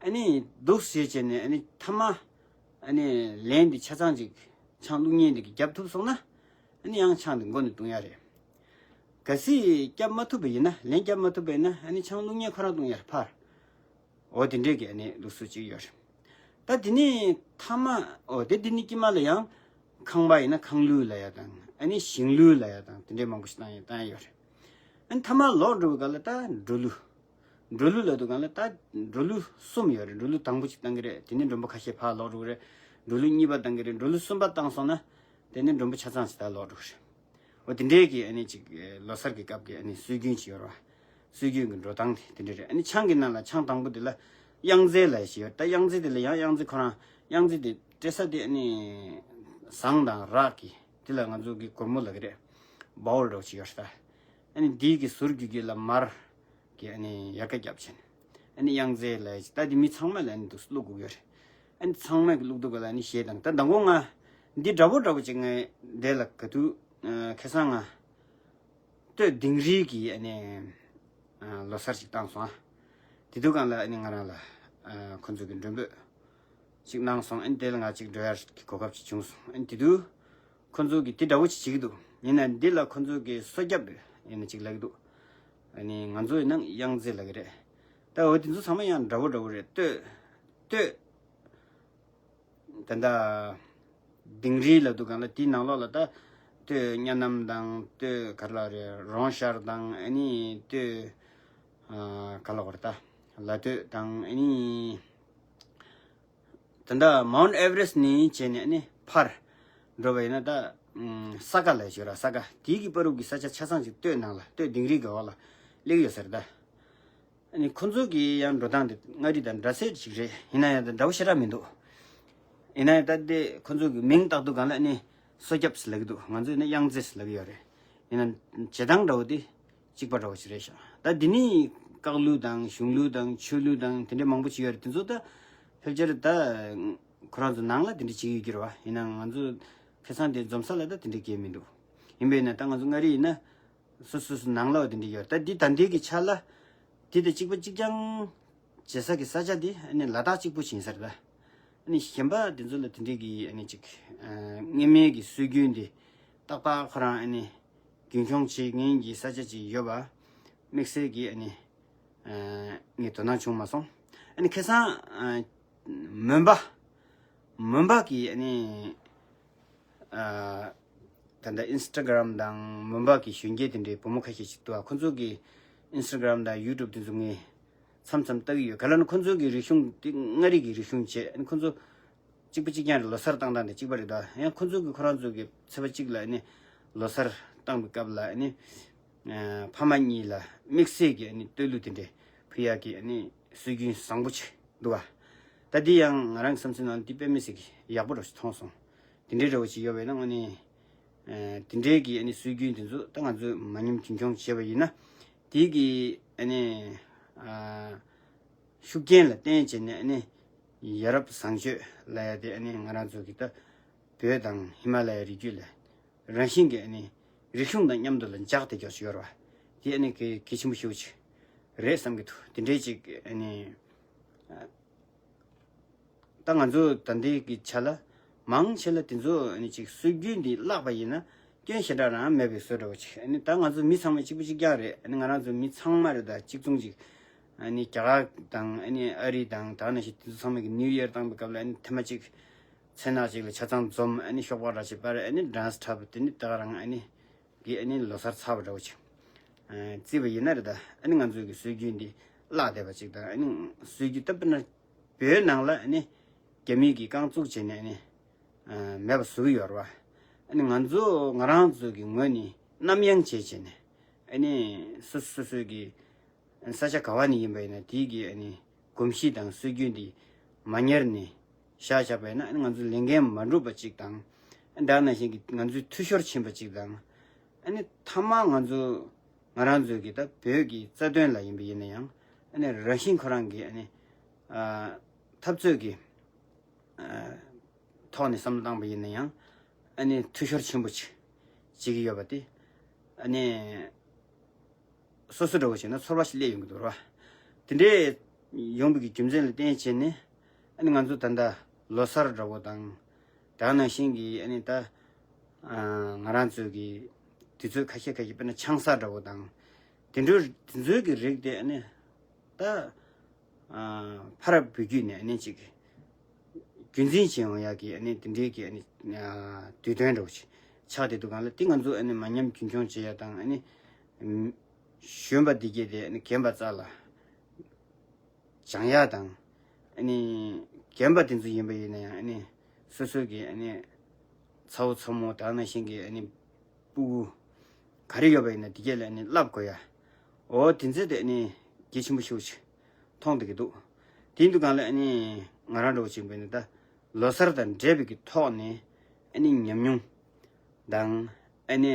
ཨ་ནི་འདུག་སེ་བྱས་ནས་ཨ་ནི་མཐའ་མ་ཨ་ནི་ལན་དེ་ཆ་ཚང་ཅིག་ཆང་བླུག་མཁན་འདི་གིས་རྒྱབ་ཐུབ་སོང་ན་ཨ་ནི་ཡང་ཆང་དེ་མགོ་ནས་བཏུང་ཡ་རེད། གལ་སྲིད་རྒྱབ་མ་ཐུབ་པ་ཡིན་ན། ལན་རྒྱབ་མ་ཐུབ་པ་ཡིན་ན་ཨ་ནི་ཆང་བླུག་མཁན་ཁོ་རང་བཏུང་ཡ་རེད་ཕར། འོ་དེ་འདྲས་ཀྱི་ཨ་ནི་ལུགས་སྲོལ་ཅིག་ཡོད་རེད། ད་དེ་ནས་མཐའ་མ་འོ་དེ་དེ་ནས་དཀྱིལ་མ་ལ་ཡང་ཁང་པ་ཡིན་ན་ཁང་གླུད་ལབ་ཡ་དང་ཨ་ནི་ཞིང་གླུད་ལབ་ཡ་དང་དེ་འདྲས་མང་པོ་ཞིག་བཏང་ཡ་བཏང་ཡ་ཡོད་རེད། ཨ་ནི་མཐའ་མ་ལོག་འགྲོ་བའི་སྐབས་ལ་ད་འགྲོ་གླུད། འགྲོ་གླུད་ལབ་དུས་སྒང་ལ་ད་འགྲོ་གླུད་གསུམ་ཡོད་རེད། འགྲོ་གླུད་དང་པོ་གཅིག་བཏང་གི་རེད། དེ་ནས་མགྲོན་པོ་ཁ་ཤས་ཕར་ལོག་འགྲོ་གི་རེད། འགྲོ་གླུད་གཉིས་པ་བཏང་གི་རེད། འགྲོ་གླུད་གསུམ་པ་བཏང་སོང་ན་དེ་ནས་མགྲོན་པོ་ཆ་ཚང་ཞིག་ད་ལོག་འགྲོ་གི་རེད། འོ་དེ་འདྲས་ཀྱི་ཨ་ནི་ཅིག་ལོ་གསར་གྱི་སྐབས་ཀྱི་ཨ་ནི་སྲོལ་རྒྱུན་ཅིག་ཡོད་རེད་བ། སྲོལ་རྒྱུན་གྱི་འགྲོ་སྟངས་དེ་དེ་འདྲས་རེད། ཨ་ནི་ཆང་གི་ནང་ལ་ཆང་དང་པོ་དེ་ལ་གཡང་རྫས་ལབ་ཡ་ཞིག་ཡོད། ད་གཡང་རྫས་དེ་ལ་ཡང་གཡང་རྫས་ཁོ་རང་གཡང་རྫས་དེ་སྤྲད་ས་དེ་ཨ་ནི་ཟངས་དང་རག་གི་དེ་ལ་ང་ཚོ་གི་སྒོར་མོ་ལབ་ཀྱི་རེད། བའོལ་འདྲ་བོ་ཅིག་ཡོད་རེད་ད། ཨ་ནི་དེའི་གི་ཟུར་རྒྱུད་རྒྱུད་ལ་མར་གྱི་ཨ་ནི་ཡལ་ག་བརྒྱབ་བྱས་ནས་ཨ་ནི་གཡང་རྫས་ལབ་ཡ་ཅིག་ད་དེ་མི་ཚང་མ་ལ་ཨ་ནི་འདུག་བླུག་དགོས་ཀྱི་ཡོད་རེད། ཨ་ནི་ཚང་མས་གི་བླུག་དུས་སྒང་ལ་ཨ་ནི་གཞས་དང་། ད་མདང་དགོང་ང་འདི་འདྲ་བོ་འདྲ་བོ་ཅིག་ངས་འདི་ལ་ག་དུས་ཁ་སང་ང་སྟོད་དིང་རི་གི་ཨ་ནི་ལོ་གསར་ཅིག་བཏང་སོང་ཨ། དེ་དུས་སྒང་ལ་ཨ་ནི་ང་རང་ལ་ཁོ་ཚོ་གི་མགྲོན་འབོད་ཅིག་གནང་སོང་། ཨ་ནི་དེ་ལ་ང་ཅིག་འགྲོ་ཡ་གི་གོ་སྐབས་ཅིག་བྱུང་སོང་། ཨ་ནི་དེ་དུས་ཁོ་ཚོ་གིས་དེ་འདྲ་བོ་ཅིག་བྱེད་ཀྱི་འདུག་ཡིན་ན་འདི་ལ་ཁོ་ཚོ་གིས་སོ་རྒྱབ་ཡིན་ན་ཅིག་ལབ་ཀྱི་འདུག་ཨ་ནི་ང་ཚོ་ཡིན་ན་གཡང་རྫས་ལབ་ཀྱི་རེད། ད་འོ་དེ་ཚོ་ཚང་མ་ཡང་འདྲ་བོ་འདྲ་བོ་རེད། སྟོད་སྟོད་ད་ལྟ་དིང་རི་ལབ་དུས་སྒང་ལ་དེའི་ནང་ལོགས་ལ་ད་སྟོད་གཉའ་ནམ་དང་སྟོད་ག་རེ་ལབ་རེད། རོང་ཤར་དང་ཨ་ནི་སྟོད་ག་ལབ་དགོས་རེད། ད་ལ་སྟོད་དང་ཨ་ནི། ད་ལྟ་མའུན་ཨེ་ཝ་རེ་སི་ནས་བྱས་ནས་ཨ་ནི་ཕར་འགྲོ་བ་ཡིན་ན་ད་ས་དགའ་ལབ་ཡ་ཅིག་ཡོད་ར། ས་དགའ་དེའི་གི་བར་དུ་གི་ས་ཆ་ཆ་ཚང་ཅིག་སྟོད་ནང་ལ་སྟོད་དིང་རི་གི་འོག་ལ་སླེབས་ཡོད་ས་རེད་ད། ཨ་ནི་ཁོ་ཚོ་གི་ཡང་འགྲོ་སྟངས་དེ་མངའ་རིས་དང་འདྲ་ས་ཅིག་རེད། ཡིན་ན་ཡང་ད་འདྲ་བོ་ཞེ་དྲག་མི་འདུག་ཡིན་ན་ཡང་ད་དེ་ཁོ་ཚོ་གི་མིང་བཏགས་དུས་སྒང་ལ་ཨ་ནི་སོ་རྒྱབ་ཟེར་ལབ་ཀྱི་འདུག་ང་ཚོ་ཡིན་ན་གཡང་རྫས་ཟེར་ལབ་ཀྱི་ཡོད་རེད། ཡིན་ན་བྱེད་སྟངས་འདྲ་བོ་དེ་གཅིག་པ་འདྲ་བོ་ཞིག་རེད་ཤག་ད་འདི་ནི་བཀག་གླུད་དང་གཞུང་གླུད་དང་ཆོས་གླུད་དང་དེ་འདྲ་མང་པོ་ཅིག་ཡོད་རེད། དེ་ཚོ་ད་ཕལ་ཆེར་ད་ཁོ་རང་ཚོ་ནང་ལ་དེ་འདྲ་བྱེད་ཀྱི་ཡོད་ཀྱི་རེད་བ། ཡིན་ནའང་ང་ཚོ་ཁ་སང་དེ་འཛོམས་ས་ལ་ད་དེ་འདྲ་གང་ཡང་མི་འདུག་ཡིན་པས་ན་ད་ང་ཚོ་མངའ་རིས་ཡིན་ན་སོ་སོ་སོ་ནང་ལ་བ་དེ་འདྲ་ཡོད། ད་འདི་ད་འདི་གི་ཆ་ལ་འདི་དང་གཅིག་པ་གཅིག་རྐྱང་བྱེད་ས་གི་ས་ཆ་འདི་ཨ་ནི་ལ་དྭགས་གཅིག་པུ་ཡིན་ས་རེད་ད། ཨ་ནི་གཞན་པ་འདི་ཚོ་ལ་དེ་འདྲའི་གི་ཨ་ནི་ཅིག་ཨ་སྔོན་མའི་གི་སྲོལ་རྒྱུན་འདི་ཏག་ཏག་ཁོ་རང་ཨ་ནི་རྒྱུན་འཁྱོངས་བྱེད་མཁན་གྱི་ས་ཆ་ཅིག་ཡོད་པ་དམིགས་བསལ་གྱི་ཨ་ནི་ཨ་ངས་དོ་སྣང་བྱུང་མ་སོང་། ཨ་ནི་ཁ་སང་ཨ་མོན་པ་མོན་པ་གི་ཨ་ནི་ཨ་ད་ལྟ་ཨིན་སི་ཊ་གྷ་རམ་དང་མོན་པ་གི་གཞོན་སྐྱེས་དེ་འདྲའི་བུ་མོ་ཁ་ཤས་ཅིག་འདུག་ཨ་ཁོ་ཚོ་གི་ཨིན་སི་ཊ་གྷ་རམ་དང་ཡུ་ཊུབ་དེ་ཚོ་ངས་མཚམས་མཚམས་ལྟ་གི་ཡོད། ག་ལབ་ན་ཁོ་ཚོ་གི་རིག་གཞུང་དེ་མངའ་རིས་ཀྱི་རིག་གཞུང་བྱས། ཨ་ནི་ཁོ་ཚོ་གཅིག་པ་གཅིག་རྐྱང་རེད། ལོ་གསར་བཏང་སྟངས་དེ་གཅིག་པ་རེད་ད། ཡང་ཁོ་ཚོ་གི་ཁོ་རང་ཚོ་གི་ཚེས་པ་གཅིག་ལ་ཨ་ནི་ལོ་གསར་བཏང་པའི་སྐབས་ལ་ཨ་ནི་ཨ་ཕ་མ་གཉིས་ལ་དམིགས་བསལ་གྱི་ཨ་ནི་བསྟོད་གླུ་དེ་འདྲའི་ཕུལ་ཡག་གི་ཨ་ནི་སྲོལ་རྒྱུན་བཟང་པོ་ཅིག་འདུག་ག་ད་འདི་ཡང་ང་རང་གི་བསམ་ཚུལ་ནང་འདི་དཔེ་མི་སྲིད་ཀྱི་ཡག་པོ་འདྲ་ཞིག་མཐོང་སོང་། དེ་འདྲའི་འདྲ་བོ་ཅིག་ཡོད་པས་ན་དངོས་གནས་ཨ་དེ་འདྲའི་གི་ཨ་ནི་སྲོལ་རྒྱུན་དེ་ཚོ་ད་ང་ཚོས་མ་ཉམས་རྒྱུན་འཁྱོངས་བྱས་པ་ཡིན་ན་དེའི་གི་ཨ་ནི་ཨ་ ཤུགས་རྐྱེན་ལ་བརྟེན་བྱས་ནས་ཨ་ནི་ཡ་རབས་བཟང་སྤྱོད་ལབ་ཡ་དེ་ཨ་ནི་ང་རང་ཚོ་གི་ད་བོད་དང་ཧི་མ་ལ་ཡའི་རི་རྒྱུད་ལ་རང་བཞིན་གྱི་ཨ་ནི་རིག་གཞུང་དང་མཉམ་དུ་ལ་འཇགས་ཏེ་ཀྱོག་ཡོད་རེད་བ། དེ་ཨ་ནི་གལ་གལ་ཆེན་པོ་ཤོས་ཅིག་རེད་བསམ་གྱི་འདུག་དེ་འདྲའི་ཅིག་ཨ་ནི། ད་ང་ཚོ་ད་ལྟའི་གི་ཆ་ལ་མང་ཆེ་ལ་དེ་ཚོ་ཨ་ནི་ཅིག་སྲོལ་རྒྱུན་འདི་བརླག་པ་ཡིན་ན་སྐྱོན་ཞེ་དྲག་རང་མེད་པའི་བཟོ་འདྲ་བོ་ཅིག་ཨ་ནི་ད་ང་ཚོ་མི་ཚང་མ་གཅིག་པ་གཅིག་རྐྱང་རེད། ཨ་ནི་ང་རང་ཚོ་མི་ཚང་མ་རེད། ད་གཅིག་མཚུངས་ཅིག་ཨ་ནི་རྒྱ་གར་དང་ཨ་ནི་ཨ་རི་དང་ད་ནང་བཞིན་དེ་ཚོ་ཚང་མ་གི་ནིའུ་ཡར་བཏང་པའི་སྐབས་ལ་ཨ་ནི་ཐེངས་མ་གཅིག་མཚན་ནག་ཅིག་ལ་ཆ་ཚང་འཛོམས། ཨ་ནི་ཤོག་སྦག་འདྲ་ཅིག་སྤར། ཨ་ནི་ཌན་སི་འཁྲབ། དེ་ནི་ད་ག་རང་ཨ་ནི་གི་ཨ་ནི་ལོ་སར་ཚར་བ་འདྲ་བོ་ཅིག་ཨ་བརྩིས་པ་ཡིན་ན་རེད། ད་ཨ་ནི་ང་ཚོའི་གི་སྲོལ་རྒྱུན་འདི་བརླག་བསྡད་པ་ཅིག་དང་། ཨ་ནི་སྲོལ་རྒྱུན་ད་དཔེར་ན་བོད་ནང་ལ་ཨ་ནི་རྒྱ་མིས་ཀྱིས་རྐང་བཙུགས་བྱས་ནས་ཨ་ནི་ཨ་མེད་པ་བཟོ་གི་ཡོད་རེད་བ། ཨ་ནི་ང་ཚོ་ང་རང་ཚོ་གི་ངོས་ནས་གནམ་ཡང་བྱས་བྱས་ནས་ཨ་ནི་སོ་སོ་སོ་སོའི་གི་ས་ཆ་ག་བ་ནས་ཡིན་པ་ཡིན་ན་དེའི་གི་ཨ་ནི་གོམས་གཤིས་དང་སྲོལ་རྒྱུན་འདི་མ་ཉར་ནས་བཞག་བཞག་པ་ཡིན་ན་ཨ་ནི་ང་ཚོ་ལས་འགན་མ་འགྲུབ་པ་ཅིག་དང་། ཨ་ནི་ད་ནང་བཞིན་གི་ང་ཚོའི་འཐུས་ཤོར་ཕྱིན་པ་ཅིག་དང་། ཨ་ནི་མཐའ་མ་ང་ཚོ་ང་རང་ཚོའི་གི་ད་བོད་ཀྱི་རྩ་དོན་ལ་ཡིན་པ་ཡིན་ན་ཡང་ཨ་ནི་རང་བཞིན་ཁོ་རང་གི་ཨ་ནི་ཨ་འཐབ་རྩོད་ཀྱི་ཨ་ཐོག་ནས་བསམ་བློ་བཏང་པ་ཡིན་ན་ཡང་ཨ་ནི་འཐུས་ཤོར་ཆེན་པོ་ཅིག་བྱེད་ཀྱི་ཡོད་པ་དེ་ཨ་ནི་སོ་སོ་འདྲ་བོ་བྱས་ན་ཚོར་བ་ཞིག་སླེབས་ཡོང་གི་འདུག་ར། དེ་འདྲའི་ཡོང་བའི་གི་རྒྱུ་མཚན་ལ་བརྟེན་བྱས་ནས་ཨ་ནི་ང་ཚོ་ད་ལྟ་ལོ་གསར་འདྲ་བོ་དང་། ད་ནང་བཞིན་གྱི་ཨ་ནི་ད་ཨ་ང་རང་ཚོའི་གི་དུས་ཚོད་ཁ་ཤས་ཁ་ཤས་དཔེར་ན་ཆང་ས་འདྲ་བོ་དང་། དེ་འདྲའི་དེ་ཚོའི་གི་རིགས་དེ་ཨ་ནི་ད་ཨ་ཕར་བུ་རྒྱུད་ནས་ཨ་ནི་ཅིག་རྒྱུན་འཛིན་བྱེད་འོང་ཡག་གི་ཨ་ནི་དེ་འདྲའི་གི་ཨ་ནི་ཨ་དུས་སྟོན་འདྲ་བོ་ཞིག་ཆགས་བསྡད་འདུག་གང་ལ་དེ་ང་ཚོ་ཨ་ནི་མ་ཉམས་རྒྱུན་འཁྱོངས་བྱེད་ཡག་དང་། ཨ་ནི་ཨམ་གཞོན་པ་འདི་གས་དེ་ཨ་ནི་རྒན་པ་རྩ་ལ་སྦྱང་ཡག་དང་། ཨ་ནི་རྒན་པ་དེ་ཚོ་ཡིན་པ་ཡིན་ན་ཡང་ཨ་ནི་སོ་སོ་གི་ཨ་ནི་ཚ་བོ་ཚ་མོ་ད་ནང་བཞིན་གྱི་ཨ་ནི་སྤུ་གུ་ག་རེ་ཡོད་པ་ཡིན་ན་དེ་གས་ལ་ཨ་ནི་བསླབ་དགོས་ཡ། འོ་དེ་ཚོ་དེ་ཨ་ནི་གལ་ཆེན་པོ་ཞེ་པོ་ཅིག་མཐོང་བསྡད་ཀྱི་འདུག་དེ་ཡིན་དུས་གང་ལ་ཨ་ནི་ང་རང་འདྲ་བོ་ཅིག་ཡིན་པ་ཡིན་ན་ད་ལོ་གསར་དང་འབྲེལ་བའི་གི་ཐོག་ནས་ཨ་ནི་ཉམས་མྱོང་དང་། ཨ་ནི་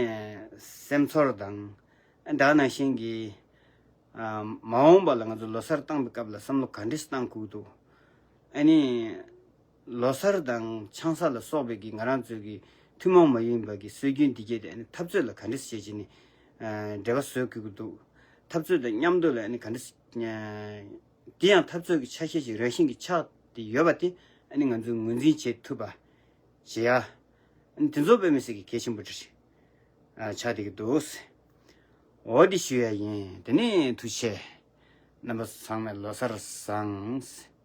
སེམས་ཚོར་དང་། ཨ་ད་ནང་བཞིན་གྱི་ཨ་མ་འོངས་པ་ལ་ང་ཚོ་ལོ་གསར་བཏང་པའི་སྐབས་ལ་བསམ་བློ་ག་འདྲས་བཏང་དགོས་འདུག་ཨ་ནི་ལོ་གསར་དང་ཆང་ས་ལ་སོགས་པའི་གི་ང་རང་ཚོའི་གི་ཐུན་མོང་མ་ཡིན་པ་གི་སྲོལ་རྒྱུན་འདི་གས་དེ་ཨ་ནི་འཐབ་རྩོད་ལ་ག་འདྲས་བྱེད་ཀྱི་ནི་ཨ་འབྲེལ་བ་བཟོ་དགོས་ཀྱི་འདུག་འཐབ་རྩོད་དང་མཉམ་དུ་ལ་ཨ་ནི་ག་འདྲས་ཨ་དེ་ཡང་འཐབ་རྩོད་ཀྱི་ཆ་ཤས་ཤིག་རང་བཞིན་གྱི་ཆགས་ཏེ་ཡོད་པ་དེ་ཨ་ནི་ང་ཚོས་ངོས་འཛིན་བྱེད་ཐུབ་པ་བྱེད་ཡ། ཨ་ནི་དེ་ཚོ་དཔེ་མི་སྲིད་ཀྱི་གལ་ཆེན་པོ་ཅིག་ཨ་ཆགས་བསྡད་ཀྱི་འདུག་འོ་དེ་ཞུ་ཡ་ཡིན། དེ་ནས་ཐུགས་རྗེ་ཆེ། རྣམ་པ་ཚང་མས་ལོ་གསར་བཟང་།